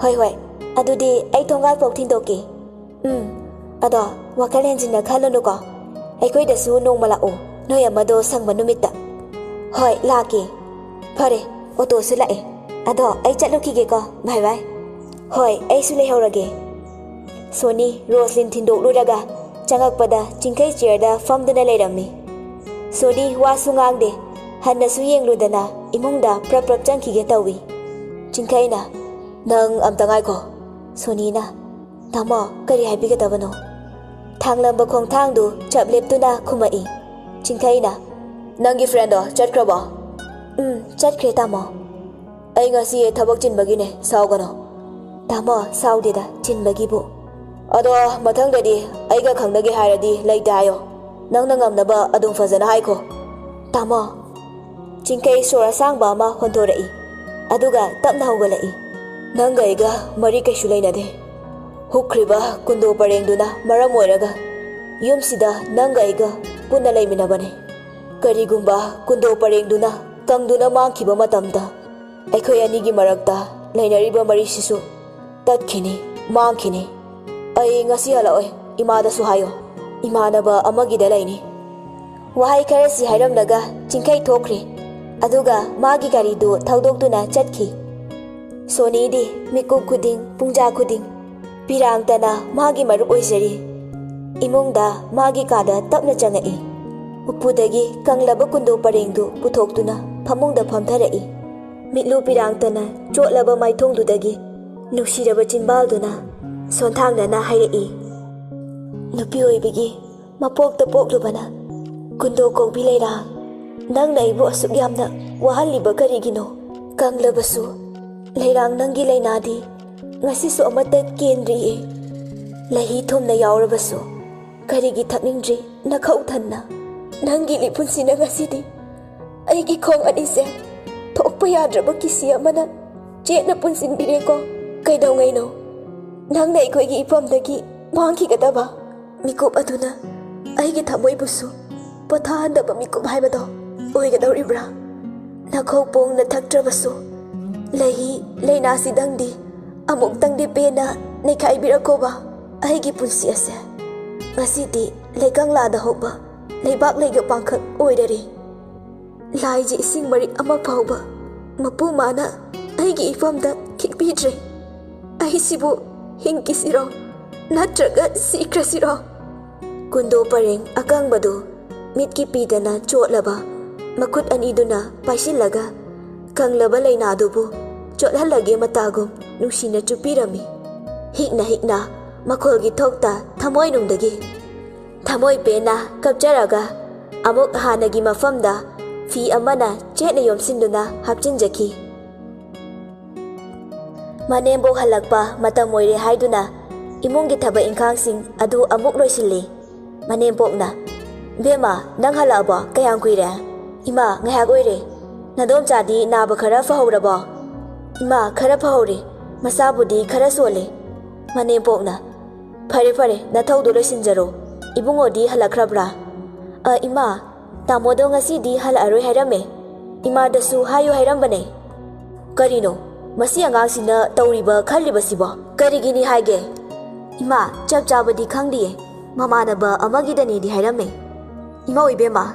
ꯍꯣꯏ, ꯍꯣꯏ, ꯑꯗꯨꯗꯤ ꯑꯩ ꯊꯣꯡꯒꯥꯜ ꯐꯥꯎ ꯊꯤꯟꯗꯣꯛꯀꯦ꯫ ꯎꯝ, ꯑꯗꯣ ꯋꯥꯈꯜ ꯍꯦꯟꯖꯤꯟꯅ ꯈꯜꯂꯨꯅꯨꯀꯣ꯫ ꯑꯩꯈꯣꯏꯗꯁꯨ ꯅꯣꯡꯃ ꯂꯥꯛꯑꯣ, ꯅꯣꯏ ꯑꯃꯗꯣ ꯁꯪꯕ ꯅꯨꯃꯤꯠꯇ꯫ ꯍꯣꯏ, ꯂꯥꯛꯀꯦ꯫ ꯐꯔꯦ, ꯑꯣꯇꯣꯁꯨ ꯂꯥꯛꯑꯦ꯫ ꯑꯗꯣ ꯑꯩ ꯆꯠꯂꯨꯈꯤꯒꯦꯀꯣ, ꯕꯥꯏ ꯕꯥꯏ꯫ ꯍꯣꯏ, ꯑꯩꯁꯨ ꯂꯩꯍꯧꯔꯒꯦ꯫ ꯁꯣꯅꯤ ꯔꯣꯁꯂꯤꯟ ꯊꯤꯟꯗꯣꯛꯂꯨꯔꯒ ꯆꯪꯉꯛꯄꯗ ꯆꯤꯡꯈꯩ ꯆꯤꯌꯔꯗ ꯐꯝꯗꯨꯅ ꯂꯩꯔꯝꯃꯤ꯫ ꯁꯣꯅꯤ ꯋꯥꯁꯨ ꯉꯥꯡꯗꯦ, ꯍꯟꯅꯁꯨ ꯌꯦꯡꯂꯨꯗꯅ ꯏꯃꯨꯡꯗ ꯄ꯭ꯔꯞ ꯄ꯭ꯔꯞ ꯆꯪꯈꯤꯒꯦ ꯇꯧꯏ꯫ ꯆꯤꯡꯈꯩꯅ, "ꯅꯪ ꯑꯝꯇ ꯉꯥꯏꯈꯣ꯫" ꯁꯣꯅꯤꯅ, "ꯇꯥꯃꯣ, ꯀꯔꯤ ꯍꯥꯏꯕꯤꯒꯗꯕꯅꯣ?" ꯊꯥꯡꯂꯝꯕ ꯈꯣꯡꯊꯥꯡꯗꯨ ꯆꯞ ꯂꯦꯞꯇꯨꯅ ꯈꯨꯝꯃꯛꯏ꯫ ꯆꯤꯡꯈꯩꯅ, "ꯅꯪꯒꯤ ꯐ꯭ꯔꯦꯟꯗꯣ ꯆꯠꯈ꯭ꯔꯕꯣ?" "ꯎꯝ, ꯆꯠꯈ꯭ꯔꯦ, ꯇꯥꯃꯣ꯫" "ꯑꯩ ꯉꯁꯤ ꯊꯕꯛ ꯆꯤꯟꯕꯒꯤꯅꯦ, ꯁꯥꯎꯒꯅꯣ꯫" "ꯇꯥꯃꯣ, ꯁꯥꯎꯗꯦꯗ, ꯆꯤꯟꯕꯒꯤꯕꯨ꯫" "ꯑꯗꯣ ꯃꯊꯪꯗꯗꯤ ꯑꯩꯒ ꯈꯪꯅꯒꯦ ꯍꯥꯏꯔꯗꯤ ꯂꯩꯇꯦ ꯍꯥꯏꯌꯣ꯫ ꯅꯪꯅ ꯉꯝꯅꯕ ꯑꯗꯨꯝ ꯐꯖꯅ ꯍꯥꯏꯈꯣ꯫" "ꯇꯥꯃꯣ꯫" ꯆꯤꯡꯈꯩ ꯁꯣꯔ ꯑꯁꯥꯡꯕ ꯑꯃ ꯍꯣꯟꯊꯣꯔꯛꯏ, ꯑꯗꯨꯒ ꯇꯞꯅ ꯍꯧꯒꯠꯂꯛꯏ꯫ "ꯅꯪꯒ ꯑꯩꯒ ꯃꯔꯤ ꯀꯩꯁꯨ ꯂꯩꯅꯗꯦ꯫ ꯍꯨꯛꯈ꯭ꯔꯤꯕ ꯀꯨꯟꯗꯣ ꯄꯔꯦꯡꯗꯨꯅ ꯃꯔꯝ ꯑꯣꯏꯔꯒ ꯌꯨꯝꯁꯤꯗ ꯅꯪꯒ ꯑꯩꯒ ꯄꯨꯟꯅ ꯂꯩꯃꯤꯟꯅꯕꯅꯤ꯫ ꯀꯔꯤꯒꯨꯝꯕ ꯀꯨꯟꯗꯣ ꯄꯔꯦꯡꯗꯨꯅ ꯀꯪꯗꯨꯅ ꯃꯥꯡꯈꯤꯕ ꯃꯇꯝꯗ ꯑꯩꯈꯣꯏ ꯑꯅꯤꯒꯤ ꯃꯔꯛꯇ ꯂꯩꯅꯔꯤꯕ ꯃꯔꯤꯁꯤꯁꯨ ꯇꯠꯈꯤꯅꯤ, ꯃꯥꯡꯈꯤꯅꯤ꯫" "ꯑꯩ ꯉꯁꯤ ꯍꯜꯂꯛꯑꯣꯏ, ꯏꯃꯥꯗꯁꯨ ꯍꯥꯏꯌꯣ, ꯏꯃꯥꯟꯅꯕ ꯑꯃꯒꯤꯗ ꯂꯩꯅꯤ꯫" ꯋꯥꯍꯩ ꯈꯔꯁꯤ ꯍꯥꯏꯔꯝꯂꯒ ꯆꯤꯡꯈꯩ ꯊꯣꯛꯈ꯭ꯔꯦ꯫ ꯑꯗꯨꯒ ꯃꯥꯒꯤ ꯒꯥꯔꯤꯗꯨ ꯊꯧꯗꯣꯛꯇꯨꯅ ꯆꯠꯈꯤ꯫ ꯁꯣꯅꯤꯗꯤ ꯃꯤꯀꯨꯞ ꯈꯨꯗꯤꯡ, ꯄꯨꯡꯖꯥ ꯈꯨꯗꯤꯡ ꯄꯤꯔꯥꯡꯇꯅ ꯃꯥꯒꯤ ꯃꯔꯨꯞ ꯑꯣꯏꯖꯔꯤ꯫ ꯏꯃꯨꯡꯗ ꯃꯥꯒꯤ ꯀꯥꯗ ꯇꯞꯅ ꯆꯪꯉꯛꯏ꯫ ꯎꯄꯨꯗꯒꯤ ꯀꯪꯂꯕ ꯀꯨꯟꯗꯣ ꯄꯔꯦꯡꯗꯨ ꯄꯨꯊꯣꯛꯇꯨꯅ ꯐꯃꯨꯡꯗ ꯐꯝꯊꯔꯛꯏ꯫ ꯃꯤꯠꯂꯨ ꯄꯤꯔꯥꯡꯇꯅ ꯆꯣꯠꯂꯕ ꯃꯥꯏꯊꯣꯡꯗꯨꯗꯒꯤ ꯅꯨꯡꯁꯤꯔꯕ ꯆꯤꯟꯕꯥꯜꯗꯨꯅ ꯁꯣꯟꯊꯥꯡꯅꯅ ꯍꯥꯏꯔꯛꯏ, "ꯅꯨꯄꯤ ꯑꯣꯏꯕꯤꯒꯤ ꯃꯄꯣꯛꯇ ꯄꯣꯛꯂꯨꯕꯅ ꯀꯨꯟꯗꯣ ꯀꯧꯕꯤ ꯂꯩꯔꯥꯡ, ꯅꯪꯅ ꯑꯩꯕꯨ ꯑꯁꯨꯛ ꯌꯥꯝꯅ ꯋꯥꯍꯜꯂꯤꯕ ꯀꯔꯤꯒꯤꯅꯣ? ꯀꯪꯂꯕꯁꯨ ꯂꯩꯔꯥꯡ, ꯅꯪꯒꯤ ꯂꯩꯅꯥꯗꯤ ꯉꯁꯤꯁꯨ ꯑꯃꯠꯇ ꯀꯦꯟꯗ꯭ꯔꯤꯌꯦ꯫ ꯂꯩꯍꯤ ꯊꯨꯝꯅ ꯌꯥꯎꯔꯕꯁꯨ ꯀꯔꯤꯒꯤ ꯊꯛꯅꯤꯡꯗ꯭ꯔꯤ ꯅꯈꯧ ꯊꯟꯅ? ꯅꯪꯒꯤ ꯂꯤꯄꯨꯟꯁꯤꯅ ꯉꯁꯤꯗꯤ ꯑꯩꯒꯤ ꯈꯣꯡ ꯑꯅꯤꯁꯦ ꯊꯣꯛꯄ ꯌꯥꯗ꯭ꯔꯕ ꯀꯤꯁꯤ ꯑꯃꯅ ꯆꯦꯠꯅ ꯄꯨꯟꯁꯤꯟꯕꯤꯔꯦꯀꯣ꯫ ꯀꯩꯗꯧꯉꯩꯅꯣ ꯅꯪꯅ ꯑꯩꯈꯣꯏꯒꯤ ꯏꯐꯝꯗꯒꯤ ꯃꯥꯡꯈꯤꯒꯗꯕ? ꯃꯤꯀꯨꯞ ꯑꯗꯨꯅ ꯑꯩꯒꯤ ꯊꯃꯣꯏꯕꯨꯁꯨ ꯄꯣꯊꯥꯍꯟꯗꯕ ꯃꯤꯀꯨꯞ ꯍꯥꯏꯕꯗꯣ ꯑꯣꯏꯒꯗꯧꯔꯤꯕ꯭ꯔꯥ? ꯅꯈꯧ ꯄꯣꯡꯅ ꯊꯛꯇ꯭ꯔꯕꯁꯨ ꯂꯩꯍꯤ ꯂꯩꯅꯥꯁꯤꯗꯪꯗꯤ ꯑꯃꯨꯛꯇꯪꯗꯤ ꯄꯦꯟꯅ ꯅꯩꯈꯥꯏꯕꯤꯔꯛꯈꯣꯕ꯫ ꯑꯩꯒꯤ ꯄꯨꯟꯁꯤ ꯑꯁꯦ ꯉꯁꯤꯗꯤ ꯂꯩꯀꯪꯂꯥꯗ ꯍꯧꯕ ꯂꯩꯕꯥꯛ ꯂꯩꯒ ꯄꯥꯡꯈꯛ ꯑꯣꯏꯔꯔꯦ꯫ ꯂꯥꯏꯒꯤ ꯏꯁꯤꯡ ꯃꯔꯤꯛ ꯑꯃ ꯐꯥꯎꯕ ꯃꯄꯨ ꯃꯥꯅ ꯑꯩꯒꯤ ꯏꯐꯝꯗ ꯈꯤꯛꯄꯤꯗ꯭ꯔꯦ꯫ ꯑꯩꯁꯤꯕꯨ ꯍꯤꯡꯈꯤꯁꯤꯔꯣ, ꯅꯠꯇ꯭ꯔꯒ ꯁꯤꯈ꯭ꯔꯁꯤꯔꯣ?" ꯀꯨꯟꯗꯣ ꯄꯔꯦꯡ ꯑꯀꯪꯕꯗꯨ ꯃꯤꯠꯀꯤ ꯄꯤꯗꯅ ꯆꯣꯠꯂꯕ ꯃꯈꯨꯠ ꯑꯅꯤꯗꯨꯅ ꯄꯥꯏꯁꯤꯜꯂꯒ ꯀꯪꯂꯕ ꯂꯩꯅꯥꯗꯨꯕꯨ ꯆꯣꯠꯍꯜꯂꯒꯦ ꯃꯇꯥꯒꯨꯝ ꯅꯨꯡꯁꯤꯅ ꯆꯨꯞꯄꯤꯔꯝꯃꯤ꯫ ꯍꯤꯛꯅ ꯍꯤꯛꯅ ꯃꯈꯣꯜꯒꯤ ꯊꯣꯛꯇ ꯊꯃꯣꯏꯅꯨꯡꯗꯒꯤ ꯊꯃꯣꯏ ꯄꯦꯟꯅ ꯀꯞꯆꯔꯒ ꯑꯃꯨꯛ ꯍꯥꯟꯅꯒꯤ ꯃꯐꯝꯗ ꯐꯤ ꯑꯃꯅ ꯆꯦꯠꯅ ꯌꯣꯝꯁꯤꯟꯗꯨꯅ ꯍꯥꯞꯆꯤꯟꯖꯈꯤ꯫ ꯃꯅꯦꯝꯕꯣꯛ ꯍꯜꯂꯛꯄ ꯃꯇꯝ ꯑꯣꯏꯔꯦ ꯍꯥꯏꯗꯨꯅ ꯏꯃꯨꯡꯒꯤ ꯊꯕꯛ ꯏꯪꯈꯥꯡꯁꯤꯡ ꯑꯗꯨ ꯑꯃꯨꯛ ꯂꯣꯏꯁꯤꯜꯂꯤ꯫ ꯃꯅꯦꯝꯕꯣꯛꯅ, "ꯏꯕꯦꯝꯃ, ꯅꯪ ꯍꯜꯂꯛꯑꯕꯣ? ꯀꯌꯥꯝ ꯀꯨꯏꯔꯦ?" "ꯏꯃꯥ, ꯉꯥꯏꯍꯥꯛ ꯑꯣꯏꯔꯦ꯫ ꯅꯗꯣꯝꯆꯥꯗꯤ ꯅꯥꯕ ꯈꯔ ꯐꯍꯧꯔꯕꯣ?" "ꯏꯃꯥ, ꯈꯔ ꯐꯍꯧꯔꯦ꯫ ꯃꯁꯥꯕꯨꯗꯤ ꯈꯔ ꯁꯣꯜꯂꯦ꯫" ꯃꯅꯦꯝꯕꯣꯛꯅ, "ꯐꯔꯦ, ꯐꯔꯦ, ꯅꯊꯧꯗꯣ ꯂꯣꯏꯁꯤꯟꯖꯔꯣ꯫ ꯏꯕꯨꯡꯉꯣꯗꯤ ꯍꯜꯂꯛꯈ꯭ꯔꯕ꯭ꯔꯥ?" "ꯑ, ꯏꯃꯥ, ꯇꯥꯃꯣꯗꯣ ꯉꯁꯤꯗꯤ ꯍꯜꯂꯛꯑꯔꯣꯏ ꯍꯥꯏꯔꯝꯃꯦ꯫ ꯏꯃꯥꯗꯁꯨ ꯍꯥꯏꯌꯨ ꯍꯥꯏꯔꯝꯕꯅꯦ꯫" "ꯀꯔꯤꯅꯣ ꯃꯁꯤ ꯑꯉꯥꯡꯁꯤꯅ ꯇꯧꯔꯤꯕ ꯈꯜꯂꯤꯕꯁꯤꯕꯣ? ꯀꯔꯤꯒꯤꯅꯤ ꯍꯥꯏꯒꯦ?" "ꯏꯃꯥ, ꯆꯞ ꯆꯥꯕꯗꯤ ꯈꯪꯗꯤꯌꯦ, ꯃꯃꯥꯟꯅꯕ ꯑꯃꯒꯤꯗꯅꯦꯗꯤ ꯍꯥꯏꯔꯝꯃꯦ꯫" "ꯏꯃꯧ ꯏꯕꯦꯝꯃ,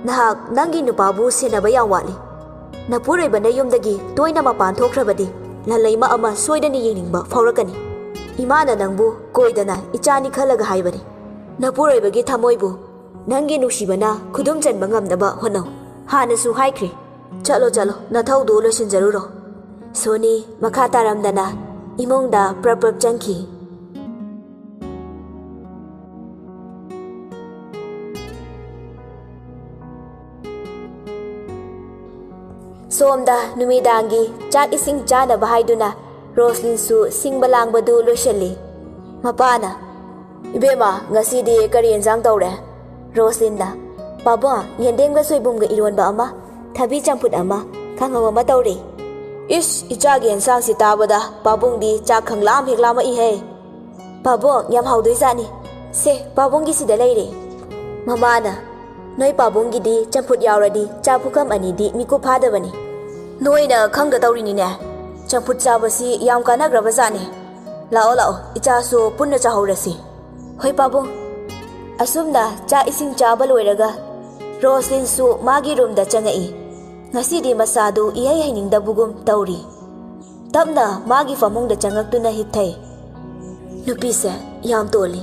ꯅꯍꯥꯛ ꯅꯪꯒꯤ ꯅꯨꯄꯥꯕꯨ ꯁꯦꯟꯅꯕ ꯌꯥꯝ ꯋꯥꯠꯂꯤ꯫ ꯅꯄꯨꯔꯣꯏꯕꯅ ꯌꯨꯝꯗꯒꯤ ꯇꯣꯏꯅ ꯃꯄꯥꯟ ꯊꯣꯛꯈ꯭ꯔꯕꯗꯤ ꯂꯜꯂꯩꯃ ꯑꯃ ꯁꯣꯏꯗꯅ ꯌꯦꯡꯅꯤꯡꯕ ꯐꯥꯎꯔꯛꯀꯅꯤ꯫ ꯏꯃꯥꯅ ꯅꯪꯕꯨ ꯀꯣꯏꯗꯅ ꯏꯆꯥꯅꯤ ꯈꯜꯂꯒ ꯍꯥꯏꯕꯅꯤ꯫ ꯅꯄꯨꯔꯣꯏꯕꯒꯤ ꯊꯃꯣꯏꯕꯨ ꯅꯪꯒꯤ ꯅꯨꯡꯁꯤꯕꯅ ꯈꯨꯗꯨꯝ ꯆꯟꯕ ꯉꯝꯅꯕ ꯍꯣꯠꯅꯧ꯫ ꯍꯥꯟꯅꯁꯨ ꯍꯥꯏꯈ꯭ꯔꯦ꯫ ꯆꯠꯂꯣ, ꯆꯠꯂꯣ, ꯅꯊꯧꯗꯨ ꯂꯣꯏꯁꯤꯟꯖꯔꯨꯔꯣ꯫" ꯁꯣꯅꯤ ꯃꯈꯥ ꯇꯥꯔꯝꯗꯅ ꯏꯃꯨꯡꯗ ꯄ꯭ꯔꯞ ꯄ꯭ꯔꯞ ꯆꯪꯈꯤ꯫ ꯁꯣꯝꯗ ꯅꯨꯃꯤꯗꯥꯡꯒꯤ ꯆꯥꯛ ꯏꯁꯤꯡ ꯆꯥꯅꯕ ꯍꯥꯏꯗꯨꯅ ꯔꯣꯁꯂꯤꯟꯁꯨ ꯁꯤꯡꯕ ꯂꯥꯡꯕꯗꯨ ꯂꯣꯏꯁꯤꯜꯂꯤ꯫ ꯃꯄꯥꯅ, "ꯏꯕꯦꯝꯃ, ꯉꯁꯤꯗꯤ ꯀꯔꯤ ꯌꯦꯟꯁꯥꯡ ꯇꯧꯔꯦ?" ꯔꯣꯁꯂꯤꯟꯅ, "ꯄꯥꯕꯨꯡ, ꯌꯦꯟꯗꯦꯝꯒ ꯁꯣꯏꯕꯨꯝꯒ ꯏꯔꯣꯟꯕ ꯑꯃ, ꯊꯕꯤ ꯆꯝꯐꯨꯠ ꯑꯃ, ꯀꯥꯡꯍꯧ ꯑꯃ ꯇꯧꯔꯦ꯫" "ꯏꯁ, ꯏꯆꯥꯒꯤ ꯌꯦꯟꯁꯥꯡꯁꯤ ꯇꯥꯕꯗ ꯄꯥꯕꯨꯡꯗꯤ ꯆꯥꯛ ꯈꯪꯂꯥꯝ ꯍꯦꯛ ꯂꯥꯝꯃꯛꯏꯍꯦ꯫" "ꯄꯥꯕꯨꯡ, ꯌꯥꯝ ꯍꯥꯎꯗꯣꯏꯖꯥꯠꯅꯤ꯫ ꯁꯦ, ꯄꯥꯕꯨꯡꯒꯤꯁꯤꯗ ꯂꯩꯔꯦ꯫" ꯃꯃꯥꯅ, "ꯅꯣꯏ ꯄꯥꯕꯨꯡꯒꯤꯗꯤ ꯆꯝꯐꯨꯠ ꯌꯥꯎꯔꯗꯤ ꯆꯥ ꯄꯨꯈꯝ ꯑꯅꯤꯗꯤ ꯃꯤꯀꯨꯞ ꯐꯥꯗꯕꯅꯤ꯫ ꯅꯣꯏꯅ ꯈꯪꯗ ꯇꯧꯔꯤꯅꯤꯅꯦ꯫ ꯆꯝꯐꯨꯠ ꯆꯥꯕꯁꯤ ꯌꯥꯝ ꯀꯥꯟꯅꯈ꯭ꯔꯕ ꯖꯥꯠꯅꯤ꯫ ꯂꯥꯛꯑꯣ, ꯂꯥꯛꯑꯣ, ꯏꯆꯥꯁꯨ ꯄꯨꯟꯅ ꯆꯥꯍꯧꯔꯁꯤ꯫" "ꯍꯣꯏ ꯄꯥꯕꯨꯡ꯫" ꯑꯁꯨꯝꯅ ꯆꯥꯛ ꯏꯁꯤꯡ ꯆꯥꯕ ꯂꯣꯏꯔꯒ ꯔꯣꯁꯂꯤꯟꯁꯨ ꯃꯥꯒꯤ ꯔꯨꯝꯗ ꯆꯪꯉꯛꯏ꯫ ꯉꯁꯤꯗꯤ ꯃꯁꯥꯗꯨ ꯏꯍꯩ ꯍꯩꯅꯤꯡꯗꯕꯒꯨꯝ ꯇꯧꯔꯤ꯫ ꯇꯞꯅ ꯃꯥꯒꯤ ꯐꯃꯨꯡꯗ ꯆꯪꯉꯛꯇꯨꯅ ꯍꯤꯞꯊꯩ꯫ ꯅꯨꯄꯤꯁꯦ ꯌꯥꯝ ꯇꯣꯜꯂꯤ꯫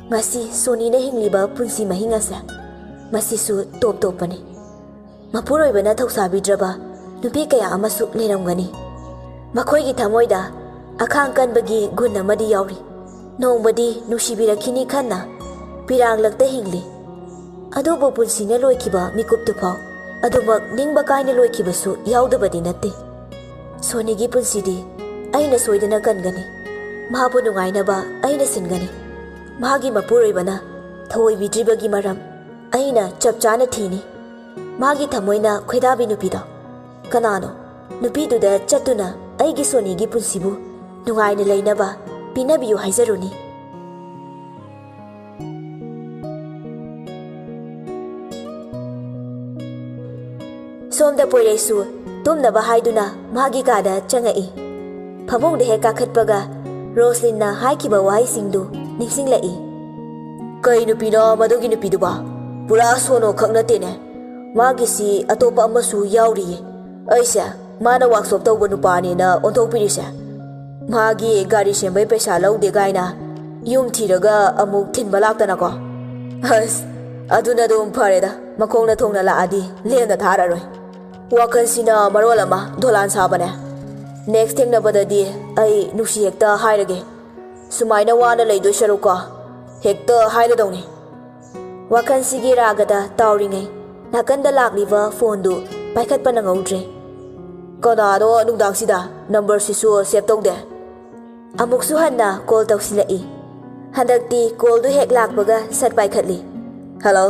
ꯉꯁꯤ ꯁꯣꯅꯤꯅ ꯍꯤꯡꯂꯤꯕ ꯄꯨꯟꯁꯤ ꯃꯍꯤꯡ ꯑꯁꯦ, ꯃꯁꯤꯁꯨ ꯇꯣꯞ ꯇꯣꯞꯄꯅꯤ꯫ ꯃꯄꯨꯔꯣꯏꯕꯅ ꯊꯧꯁꯥꯕꯤꯗ꯭ꯔꯕ ꯅꯨꯄꯤ ꯀꯌꯥ ꯑꯃꯁꯨ ꯂꯩꯔꯝꯒꯅꯤ꯫ ꯃꯈꯣꯏꯒꯤ ꯊꯃꯣꯏꯗ ꯑꯈꯥꯡ ꯀꯟꯕꯒꯤ ꯒꯨꯟ ꯑꯃꯗꯤ ꯌꯥꯎꯔꯤ꯫ ꯅꯣꯡꯃꯗꯤ ꯅꯨꯡꯁꯤꯕꯤꯔꯛꯈꯤꯅꯤ ꯈꯟꯅ ꯄꯤꯔꯥꯡꯂꯛꯇ ꯍꯤꯡꯂꯤ꯫ ꯑꯗꯨꯕꯨ ꯄꯨꯟꯁꯤꯅ ꯂꯣꯏꯈꯤꯕ ꯃꯤꯀꯨꯞꯇꯨꯐꯥꯎ ꯑꯗꯨꯃꯛ ꯅꯤꯡꯕ ꯀꯥꯏꯅ ꯂꯣꯏꯈꯤꯕꯁꯨ ꯌꯥꯎꯗꯕꯗꯤ ꯅꯠꯇꯦ꯫ ꯁꯣꯅꯤꯒꯤ ꯄꯨꯟꯁꯤꯗꯤ ꯑꯩꯅ ꯁꯣꯏꯗꯅ ꯀꯟꯒꯅꯤ꯫ ꯃꯍꯥꯛꯄꯨ ꯅꯨꯡꯉꯥꯏꯅꯕ ꯑꯩꯅ ꯁꯤꯟꯒꯅꯤ꯫ ꯃꯍꯥꯛꯀꯤ ꯃꯄꯨꯔꯣꯏꯕꯅ ꯊꯧꯑꯣꯏꯕꯤꯗ꯭ꯔꯤꯕꯒꯤ ꯃꯔꯝ ꯑꯩꯅ ꯆꯞ ꯆꯥꯅ ꯊꯤꯅꯤ꯫ ꯃꯥꯒꯤ ꯊꯃꯣꯏꯅ ꯈꯣꯏꯗꯥꯕꯤ ꯅꯨꯄꯤꯗꯣ ꯀꯅꯥꯅꯣ? ꯅꯨꯄꯤꯗꯨꯗ ꯆꯠꯇꯨꯅ ꯑꯩꯒꯤ ꯁꯣꯅꯤꯒꯤ ꯄꯨꯟꯁꯤꯕꯨ ꯅꯨꯡꯉꯥꯏꯅ ꯂꯩꯅꯕ ꯄꯤꯅꯕꯤꯌꯨ ꯍꯥꯏꯖꯔꯨꯅꯤ꯫ ꯁꯣꯝꯗ ꯄꯣꯏꯔꯩꯁꯨ ꯇꯨꯝꯅꯕ ꯍꯥꯏꯗꯨꯅ ꯃꯥꯒꯤ ꯀꯥꯗ ꯆꯪꯉꯛꯏ꯫ ꯐꯃꯨꯡꯗ ꯍꯦꯛ ꯀꯥꯈꯠꯄꯒ ꯔꯣꯁꯂꯤꯟꯅ ꯍꯥꯏꯈꯤꯕ ꯋꯥꯍꯩꯁꯤꯡꯗꯨ ꯅꯤꯡꯁꯤꯡꯂꯛꯏ꯫ ꯀꯩ ꯅꯨꯄꯤꯅꯣ ꯃꯗꯨꯒꯤ ꯅꯨꯄꯤꯗꯨꯕꯣ? ꯄꯨꯔꯥ ꯁꯣꯅꯣ ꯈꯛ ꯅꯠꯇꯦꯅꯦ, ꯃꯥꯒꯤꯁꯤ ꯑꯇꯣꯞꯄ ꯑꯃꯁꯨ ꯌꯥꯎꯔꯤꯌꯦ꯫ ꯑꯩꯁꯦ ꯃꯥꯅ ꯋꯥꯛꯁꯣꯞ ꯇꯧꯕ ꯅꯨꯄꯥꯅꯦꯅ ꯑꯣꯟꯊꯣꯛꯄꯤꯔꯤꯁꯦ꯫ ꯃꯥꯒꯤ ꯒꯥꯔꯤ ꯁꯦꯝꯕꯩ ꯄꯩꯁꯥ ꯂꯧꯗꯦ ꯀꯥꯏꯅ ꯌꯨꯝ ꯊꯤꯔꯒ ꯑꯃꯨꯛ ꯊꯤꯟꯕ ꯂꯥꯛꯇꯅꯀꯣ꯫ ꯑꯁ, ꯑꯗꯨꯅ ꯑꯗꯨꯝ ꯐꯔꯦꯗ, ꯃꯈꯣꯡꯅ ꯊꯣꯡꯅ ꯂꯥꯛꯑꯗꯤ ꯂꯦꯝꯅ ꯊꯥꯔꯔꯣꯏ꯫ ꯋꯥꯈꯜꯁꯤꯅ ꯃꯔꯣꯜ ꯑꯃ ꯗꯣꯂꯥꯟ ꯁꯥꯕꯅꯦ꯫ ꯅꯦꯛꯁ ꯊꯦꯡꯅꯕꯗꯗꯤ ꯑꯩ ꯅꯨꯡꯁꯤ ꯍꯦꯛꯇ ꯍꯥꯏꯔꯒꯦ꯫ ꯁꯨꯃꯥꯏꯅ ꯋꯥꯅ ꯂꯩꯗꯣꯏ ꯁꯔꯨꯛꯀꯣ, ꯍꯦꯛꯇ ꯍꯥꯏꯔꯗꯧꯅꯤ꯫ ꯋꯥꯈꯜꯁꯤꯒꯤ ꯔꯥꯒꯗ ꯇꯥꯎꯔꯤꯉꯩ ꯅꯥꯀꯟꯗ ꯂꯥꯛꯂꯤꯕ ꯐꯣꯟꯗꯨ ꯄꯥꯏꯈꯠꯄ ꯅꯪꯍꯧꯗ꯭ꯔꯦ꯫ ꯀꯅꯥꯅꯣ ꯅꯨꯡꯗꯥꯡꯁꯤꯗ ꯅꯝꯕꯔꯁꯤꯁꯨ ꯁꯦꯞ ꯇꯧꯗꯦ? ꯑꯃꯨꯛꯁꯨ ꯍꯟꯅ ꯀꯣꯜ ꯇꯧꯁꯤꯜꯂꯛꯏ꯫ ꯍꯟꯗꯛꯇꯤ ꯀꯣꯜꯗꯨ ꯍꯦꯛ ꯂꯥꯛꯄꯒ ꯁꯠ ꯄꯥꯏꯈꯠꯂꯤ꯫ ꯍꯜꯂꯣ,